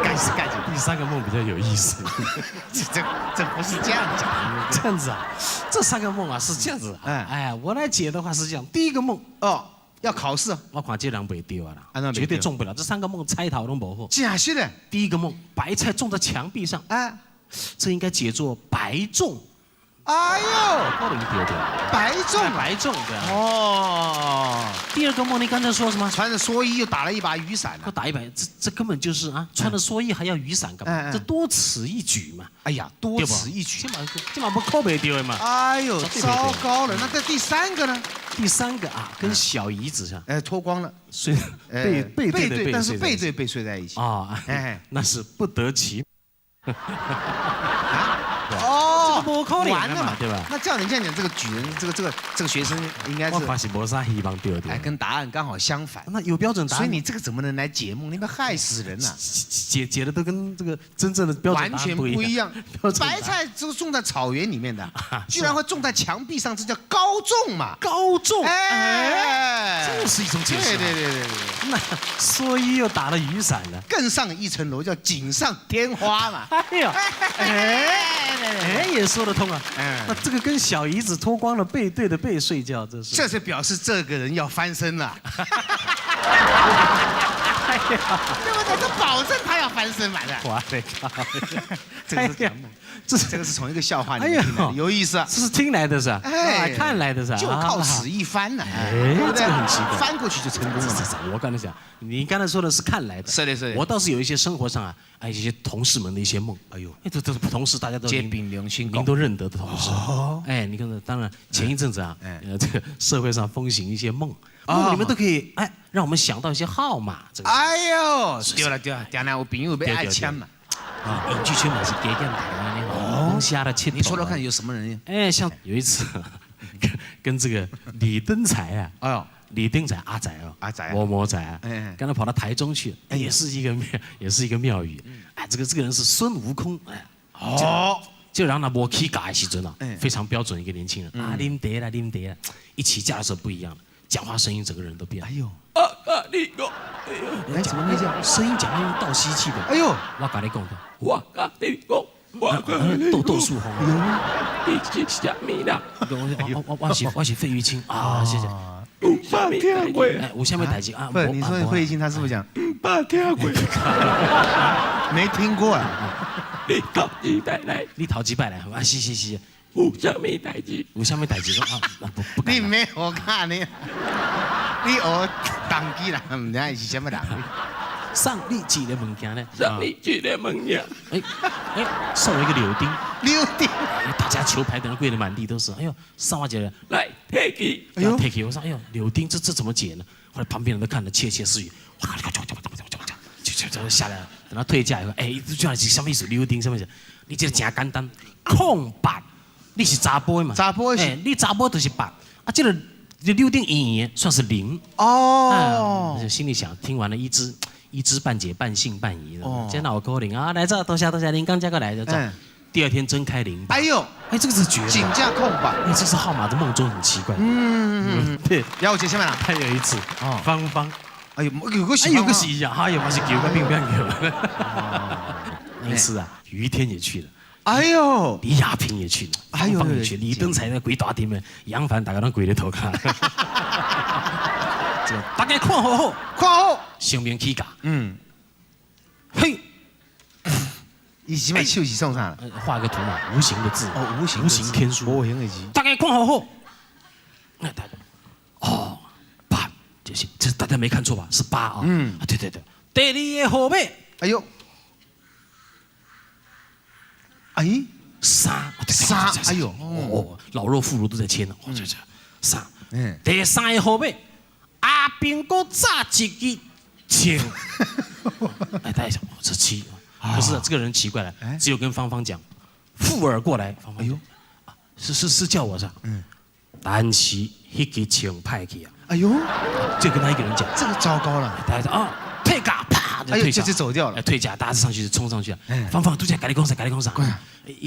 幹事幹事。第三個夢比較有意思。這不是這樣講，這樣子啊，這三個夢啊是這樣子。哎，我來解的話是這樣，第一個夢哦。要考試，我看這人袂對啊啦，絕對中不了。這三個夢猜頭攏無好。真是的。第一個夢，白菜種在牆壁上，哎，這應該解作白種。哎呦，可能對對。白種，白種的。哦。第二個夢，你剛才說什麼？穿着蓑衣又打了一把雨傘。又打一把，這根本就是啊，穿着蓑衣還要雨傘幹嘛？這多此一舉嘛。哎呀，多此一舉。這嘛不考袂著的嘛。哎呦，糟糕了！那這第三個呢？第三個啊，跟小姨子像，哎，脫光了，睡背背對對，但是背對背睡在一起啊，哎，那是不得其。啊，哦，完了嘛，對吧？那照你這樣講，這個舉人，這個學生應該是，我發現沒啥希望對對，哎，跟答案剛好相反。那有標準答案，所以你這個怎麼能來解夢？你們害死人吶！解的都跟這個真正的標準完全不一樣。白菜都種在草原裡面的，居然會種在牆壁上，這叫高種嘛？高種，哎，這是一種解釋。對對對對對。那蓑衣又打了雨傘了，更上一層樓，叫錦上添花嘛。哎呦，哎，也說得通啊。那這個跟小姨子脫光了背對着背睡覺，這是。這是表示這個人要翻身了。对不对？这保证他要翻身嘛的。我的靠！这个是这个是从一个笑话里面听来的，有意思啊。这是听来的是吧？哎，看来的是吧？就靠此一翻呢。哎，对不对这个很奇怪，翻过去就成功了嘛。我刚才讲，你刚才说的是看来的，是的，是的。我倒是有一些生活上啊，哎，一些同事们的一些梦。哎呦，哎，这是同事，大家都肩并良心，您都认得的同事。哦。哎，你看，当然前一阵子啊，这个社会上风行一些梦，梦里面都可以哎，让我们想到一些号码。这个。哎呦，对了对了，当然我朋友要爱签嘛。啊，影剧圈嘛是加减大家哦，瞎的切。你说说看，有什么人？哎，像有一次，跟这个李登才啊，哎呦，李登才阿仔哦，阿仔，某某仔，哎，刚才跑到台中去，也是一个庙，也是一个庙宇。哎，这个人是孙悟空，哎，哦，就让他摸起架的时阵啊，非常标准一个年轻人啊，啉茶啦，啉茶啦，一起架的时候不一样了，讲话声音整个人都变了。哎呦，啊啊，你个，哎，怎么会这样？声音讲话用倒吸气的。哎呦，我跟你讲的，我跟你讲，我跟你豆树红。你是啥物啦？我是费玉清啊，谢谢。有啥听过？哎，有啥物代志啊？不，你说费玉清，他是不是讲？毋捌听过。没听过啊。你头一摆来，你头几摆来？啊，是是是。有啥物代志？有啥物代志？啊，不不你没我看你，你学当机啦，毋知伊是啥物人。送你一个物件呢？送你一个物件。哎哎，送我一个柳丁。柳丁。大家球拍等下跪的满地都是。哎呦，送我一个来提起。哎呦，提起！我说，哎呦，柳丁这怎么解呢？后来旁边人都看得窃窃私语。哇，就下来了。等他退价以后，哎，这句话是什么意思？柳丁什么意思？你这个真简单，空白。你是查甫的嘛？查甫是。你查甫就是八，啊，这个柳丁圆圆算是零。哦。就心里想，听完了一知半解，半信半疑的。这哪有可能啊？来这多谢多谢，林刚加过来就这。第二天睁开零。哎呦，哎，这个是绝了。请假空白。哎，这是号码的梦中很奇怪。嗯，对。要我接下面了。还有一次，芳芳。哎呦，有个有个是一样，哎呦，嘛是球个变变球。那一次啊，于天也去了。哎呦，李亚平也去了，哎呦，也去，李登才那鬼打顶面，杨凡大家拢跪咧头壳。这个大家看好好，看好，生命起价。嗯，嘿，伊是把手是送啥？画个图嘛，无形的字。哦，无形无形天书。无形的字。大家看好好，那大家，哦，八，就是，这大家没看错吧？是八啊。嗯，对对对，第二个号码，哎呦。哎，三三，哎呦，哦，老弱妇孺都在签呢，哦，这三，嗯，第三个号码，阿兵哥炸一支枪，哎，大家想，这七，可是这个人奇怪了，只有跟芳芳讲，附耳过来，芳芳，哎呦，是叫我是吧？嗯，但是那支枪派去啊，哎呦，就跟他一个人讲，这个糟糕了，大家说啊，退价。啪！哎呦，这就走掉了。退价，大家上去就冲上去了。芳芳都在咖喱公司，咖喱公司。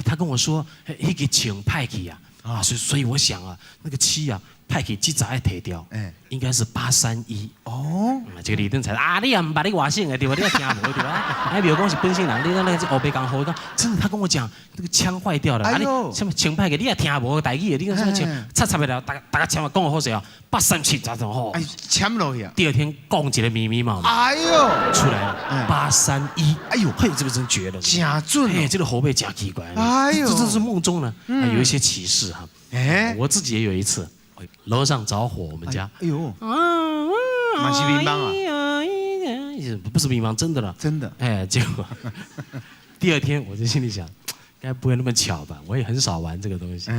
他跟我说，那个枪派去啊，啊，所以我想啊，那个七啊，派去这早要提掉，应该是831。哦，这个李登才啊，你也毋捌你外省的对吧？你也听无对吧？哎，比如讲是本省人，你那个是乌白讲好讲，真的，他跟我讲那个枪坏掉了，啊，你什么枪派去，你也听无台语的，你讲什么枪，插插不了，大家枪讲好势啊，837咋怎好？哎，签落去啊！第二天讲一个密密麻麻，哎呦，出来了，831，哎呦，嘿，这个真绝了，真准，哎，这个后背真奇怪，哎呦，这是梦中呢，有一些启示哈。哎，我自己也有一次，楼上着火，我们家，哎呦，嘛是民房啊，不是民房，真的了，真的，哎，结果第二天我就心里想，该不会那么巧吧？我也很少玩这个东西，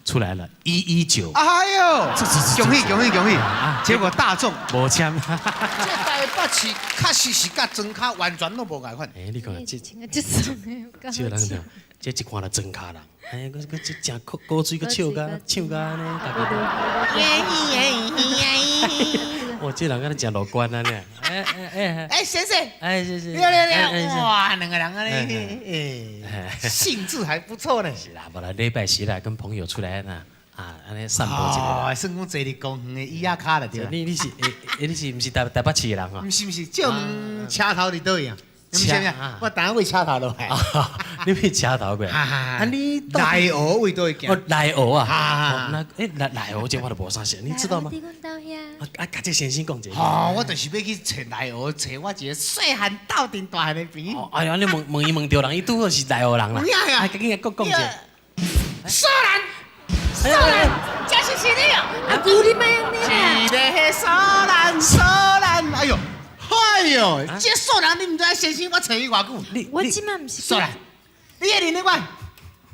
出来了119，哎呦，这恭喜恭喜恭喜啊！结果大中，无签。这台北市确实是佮庄跤完全拢无仝款。哎，你看这这这人讲，这一看就庄跤人。哎，个个这真高高水，阁笑甲唱甲按呢，大家都。哇，这人敢若真乐观啊呢！哎哎哎哎，先生，哎谢谢。对对对，哇，两个人按呢，哎，兴致还不错呢。是啦，无啦，礼拜四啦，跟朋友出来呢，啊，按呢散步一下。哦，算讲坐伫公园的椅仔跤了对。你是哎哎，你是毋是台北市的人啊？毋是毋是，借问车头伫佗位啊？车，我等下位车头落来。你去车头过？啊，你内湖位佗位行？哦，内湖啊。那欸，内湖这我都无啥熟，你知道吗？啊，共这先生讲一下。哦，我就是欲去揣内湖，揣我一个细汉斗阵大汉的朋友。哎呀，你问问伊问著人，伊拄好是内湖人啦。啊，赶紧来讲讲一下。素兰，素兰，这是是你哦。阿姑，你莫按呢啦。一个素兰，素兰，哎哟，哎哟，这素兰你毋知先生我揣伊偌久？我这马毋是。素兰，你会认得我？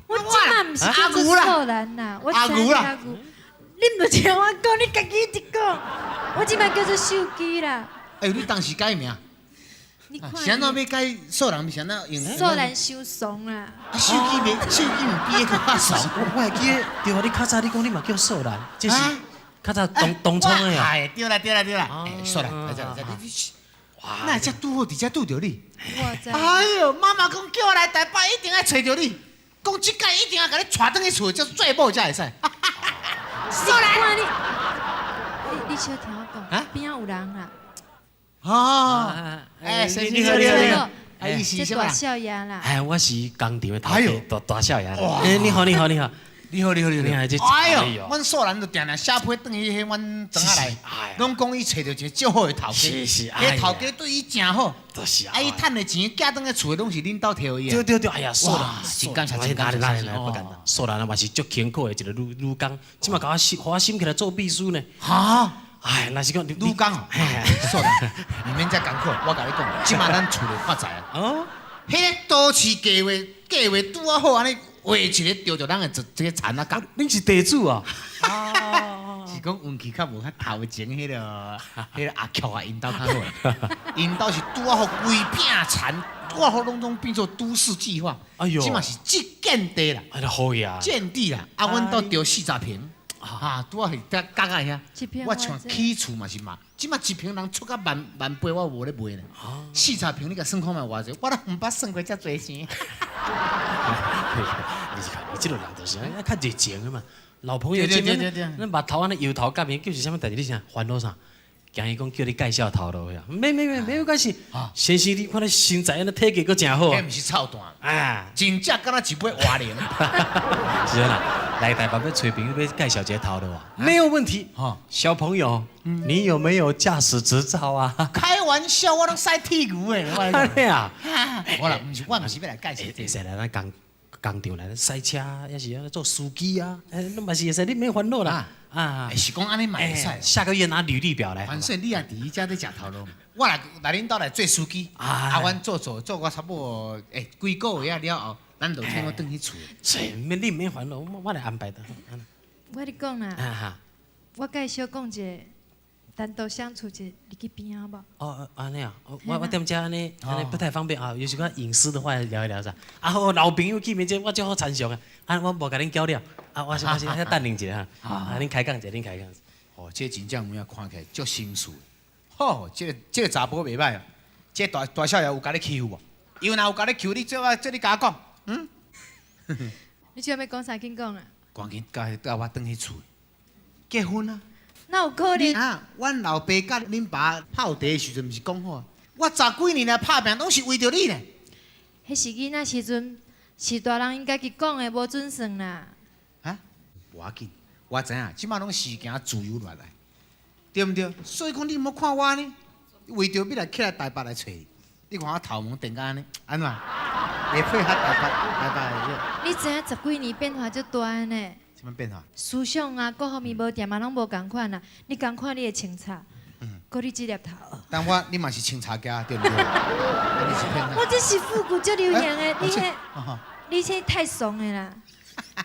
我这马毋是叫做素兰啦，我阿牛啦。你毋听我讲，你家己一直讲。我这马叫做秀姬啦。哎，你当时改名？是按怎欲改素兰？是按怎用？素兰伤俗啦。啊，秀姬袂，秀姬毋比彼个较俗。我会记得，对啊，你较早你讲你嘛叫素兰，这是较早东东涌的啊。哎，对啦对啦对啦，素兰，来这来这，你哪会遮拄好伫遮拄著你？我知。哎哟，妈妈讲叫我来台北一定爱揣著你，讲这届一定爱共你娶转去厝，才做某才会使。素兰，你小听我讲，边仔有人啦。哦，哎，你好，你好，哎，你是大少爷啦。哎，我是工厂的头家，大大少爷。哎，你好，你好，你好，你好，你好，你好，哎呦，阮素兰就定定写批转去彼阮庄仔来，拢讲伊揣著一个足好的头家，是是，彼头家对伊诚好，就是啊，伊趁的钱寄转去厝的拢是恁兜提予伊的。对对对，哎呀，素兰，真感谢，真感谢，不敢当。素兰嘛是足勤苦的一个女女工，这马共我审，予我审起来做秘书呢。哈？哎，若是讲女工哦，素兰，你免遮艰苦，我共你讲，这马咱厝内发财啊。哦，彼个都市计划计划拄仔好按呢画一个著著咱的这这个田仔角。恁是地主啊？是讲运气较无较头前彼个彼个阿强啊，𪜶兜较好。𪜶兜是拄仔好规片田，拄仔好拢总变做都市计划。哎哟，这嘛是这建地啦。哎，好呀。建地啦，啊，阮兜著40坪。啊，拄仔是伫角仔遐，我像起厝嘛是嘛，这马一坪人出甲万万八，我无咧卖呢。40坪你共算看觅偌济，我都毋捌算过遮济钱。你看，你这个人就是按呢较热情的嘛，老朋友见面，咱目头按呢摇头佮面，叫是啥物代志？你啥烦恼啥？惊伊讲叫你介绍头路呀？没没没，没有关系。先生，你看你身材按呢体格阁诚好。彼毋是臭蛋，啊，真正敢若一尾活龙。是啦，来台北欲揣朋友欲介绍一个头路啊，没有问题。小朋友，你有没有驾驶执照啊？开玩笑，我拢驶铁牛的。按呢啊？我啦，毋是，我毋是欲来介绍。会使来咱工工厂来驶车，抑是按呢做司机啊？哎，拢嘛是会使，你免烦恼啦。啊，是讲按呢嘛会使。下个月拿履历表来。反正你也伫伊遮咧食头路，我来来恁兜来做司机，啊，阮做做做我差不多欸几个月了后，咱就请我转去厝。是，免你免烦恼，我来安排的。我跟你讲啦，我佮伊小讲一下，单独相处一下，入去边仔好无？哦，按呢啊，我踮遮按呢按呢不太方便啊，有时讲隐私的话聊一聊噻。啊好，老朋友见面这我足好参详啊，啊我无共恁搅扰，啊我先我先等恁一下哈，啊恁开讲者，恁开讲。哦，这真正有影看起来足心事。吼，这个这个查埔袂䆀哦，这个大大少爷有共你欺负无？伊若有共你欺负，你这我这你共我讲，嗯？你这欲讲啥？紧讲啊！赶紧共带我转去厝，结婚啊！哪有可能？啊，阮老爸佮恁爸泡茶的时阵，毋是讲好啊？我十几年来拍拼，拢是为著你呢。彼是囡仔时阵，是大人𪜶家己讲的，无准算啦。啊，无要紧，我知影，这马拢时行自由落来，对毋对？所以讲你毋好看我呢，为著欲来起来台北来揣你，你看我头毛电甲按呢，按怎？会配合台北台北的。你知影十几年变化足大的呢？啥物变化？思想啊，各方面无定嘛，拢无仝款啊。你仝款你会清楚，阁你这粒头。但我你嘛是清茶家，对毋对？你是骗我这是复古足流行的，你彼你这太俗的啦。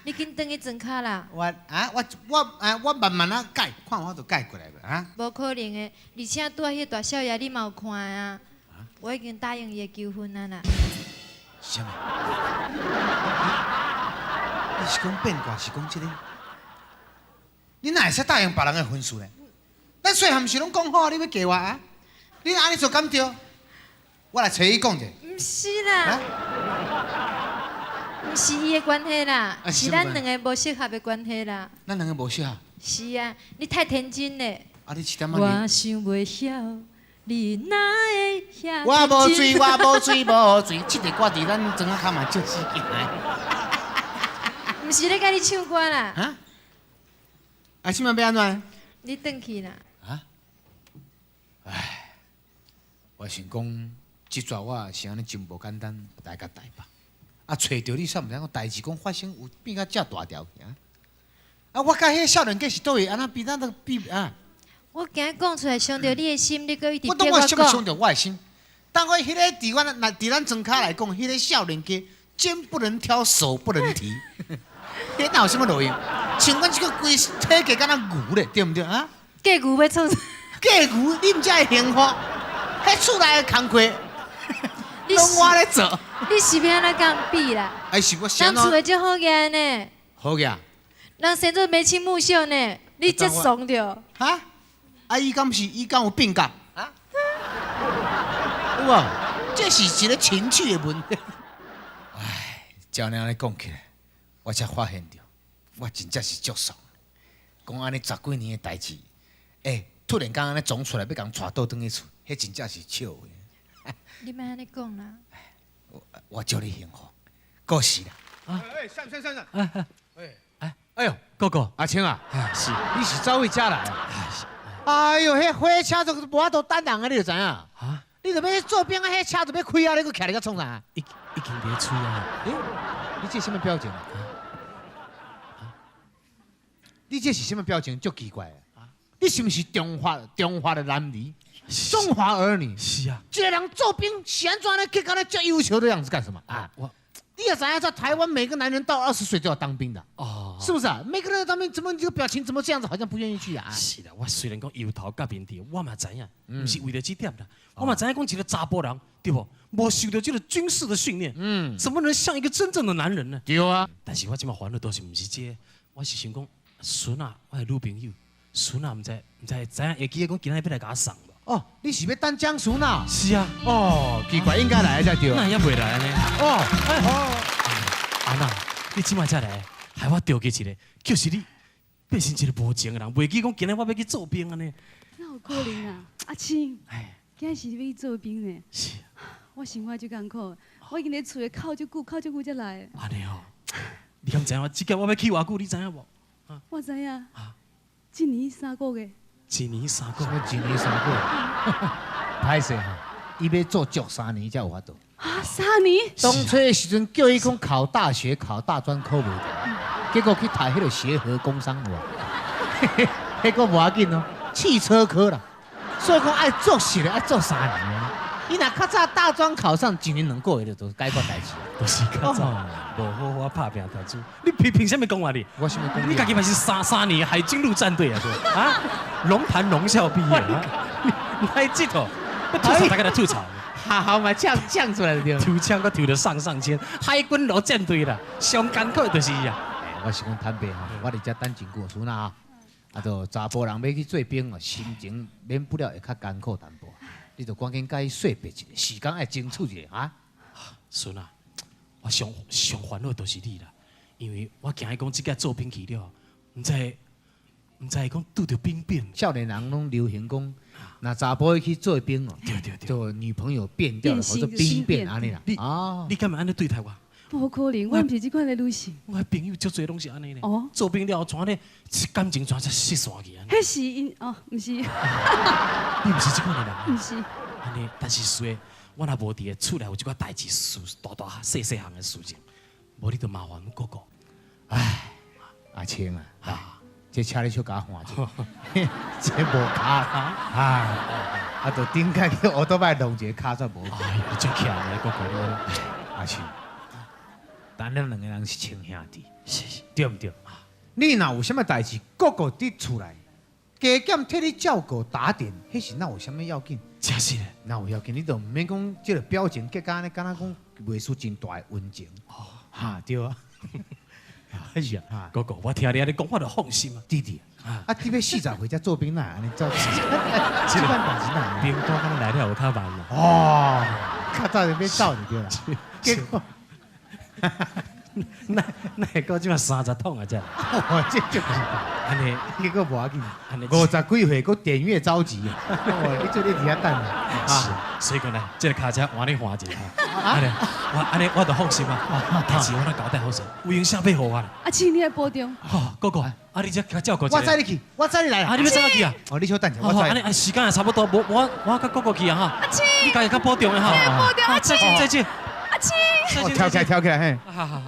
你紧转去庄跤啦。我啊，我我啊，我慢慢仔改，看我就改过来无啊。无可能的，而且拄仔彼个大少爷你嘛有看啊，我已经答应伊的求婚啊啦。啥物？你是讲变卦，是讲这个？你哪会使答应别人的婚事呢？咱细汉毋是拢讲好，你欲嫁我啊？你按呢做敢对？我来揣伊讲者。毋是啦，毋是伊的关系啦，是咱两个无适合的关系啦。咱两个无适合？是啊，你太天真了。啊，你一点仔我想袂晓，你哪會遐我無醉，我無醉，無醉，這个歌佇咱莊仔跤嘛足死行的。毋是咧共你唱歌啦。啊？啊，這擺欲按怎？你轉去啦。啊？唉，我想講，這逝我是按呢真無簡單來到台北。啊，揣著你，煞毋知影講代誌講發生有變甲遮大條去啊！啊，我佮彼个少年家是佗位，按怎比咱都比啊？我驚講出來傷著你的心，你閣一直我叫我當我啥物傷講。著我的心？當我彼个佇阮那佇咱莊跤來講，彼个少年家肩不能挑，手不能提，彼哪有啥物路用？像阮這个規體格敢若牛咧，對毋對啊？嫁牛欲創啥？嫁牛，你毋才會幸福？彼厝內的工課，攏我咧做。你是欲按怎共比啦？哎，是我人厝的足好額呢，好額。人生做眉清目秀呢，你這慫著。哈？啊，伊敢是伊敢有變甲？啊？有無？這是一个情趣的問題。唉，照你按呢講起來，我才發現著，我真正是足慫。講按呢十幾年的代誌，欸，突然間按呢撞出來，欲共𤆬倒轉去厝，彼真正是笑話。你莫按呢講啦。我祝你幸福，過時啦。哎，上上上上。哎哎，哎呦，哥哥，阿青啊，是，你是走位遮來啊？哎呦，彼火車都無法度等人啊，你就知影。啊？你著欲做兵啊？彼車就欲開啊！你閣徛咧遮創啥？已經佇咧催啊！欸，你這啥物表情啊？你這是啥物表情？足奇怪啊！你是毋是中華的男兒？中華兒女？是啊。這個人做兵是按怎呢？結果呢？這優秀的樣子幹什麼啊？我，你也知影，在台灣每個男人到20歲都要當兵的。哦，是不是啊？每個人都當兵，怎麼你這個表情怎麼這樣子，好像不願意去啊？是啦，我雖然講油頭革面佇，我嘛知影，毋是為著這點啦。我嘛知影講一個查埔人，對無？無受著這個軍事的訓練，嗯，怎麼能像一個真正的男人呢？對啊。但是我這擺煩惱都是毋是這個，我是想講，孫仔，我的女朋友，孫仔毋知知影會記得講今仔日欲來共我送無？哦，你是欲等江淑娜？是啊。哦，奇怪，應該來才對。那也袂來呢？哦，阿娜，你這擺才來，害我著急一个，就是你變成一个無情的人，袂記講今仔我欲去做兵按呢。哪有可能啊？阿青，今仔是欲去做兵呢？是。我生活足艱苦，我已經佇厝內哭足久，哭足久才來。按呢哦，你敢知影我這届我欲去偌久？你知影無？我知影。一年3個月。一年3個月。一年3個月。歹勢吼，伊欲做足3年才有法度。啊，3年？當初的時陣叫伊講考大學、考大專考袂著，結果去讀彼个協和工商有無？彼个無要緊哦，汽車科啦。所以講愛做實的愛做3年。伊若較早大專考上，一年兩個月就都解決代誌。都是較早無好好拍拚讀書。你憑啥物講話你？我啥物講？你家己嘛是三年海軍陸戰隊啊？啊，龍潭農校畢業啊？你還記得？吐槽大家來吐槽。好好嘛，嗆嗆出來就對。抽槍閣抽著上上籤，海軍陸戰隊啦，上艱苦就是伊啊。我是講坦白吼，我佇遮等真久，孫仔啊，啊，就查埔人欲去做兵哦，心情免不了會較艱苦淡薄。你就趕緊共伊說白一下，時間愛爭取一下啊。孫仔，我上上煩惱就是你啦，因為我驚伊講這屆做兵去了，毋知會講拄著兵變。少年人攏流行講，若查埔去做兵哦，對對對，就女朋友變掉了，或者兵變按呢啦。啊，你敢會按呢對待我？無可能，我毋是這款的女性。我的朋友足濟攏是按呢咧。哦。做兵了後，怎呢？感情怎才失散去按呢？彼是𪜶哦，毋是。你毋是這款的人。毋是。按呢，但是說，我若無佇个厝內有這寡代誌事，大大細細項的事情，無你就麻煩哥哥。唉，阿青啊，這車你小共我換者，這無跤啊，啊，就頂擺去烏多擺弄一个跤煞無。哎呦，真巧咧，哥哥你。阿青，咱兩個人是親兄弟，是，對毋對？你若有啥物代誌，哥哥佇厝內，加減替你照顧打點，彼是哪有啥物要緊？真是咧，哪有要緊？你就毋免講這個表情，結果按呢，敢若講袂輸真大的溫情。哦，哈對啊。是啊，哥哥，我聽你按呢講，我就放心啊。弟弟，啊，你欲40歲才做兵哪？按呢走，這款代誌哪？兵單敢來了有較慢啦。哦，較早就欲走就對啦。結果，那那會到這馬30桶啊，這。哦，這就按呢，這個無要緊。按呢，50幾歲，閣點閱着急。哦，你做你佇遐等啊。是，所以講呢，這個跤車換你換一下。按呢，我按呢我就放心啊。代誌我攏交代好勢，有閒寫欲予我啦。阿青，你愛保重。好，哥哥，啊你這較照顧一下。我載你去，我載你來。啊，你欲載我去啊？哦，你小等一下，我載。按呢，時間也差不多，無我佮哥哥去啊哈。阿青，你家己較保重的哈。保重，阿青。再見再見。阿青。跳起來跳起來嘿。好好好。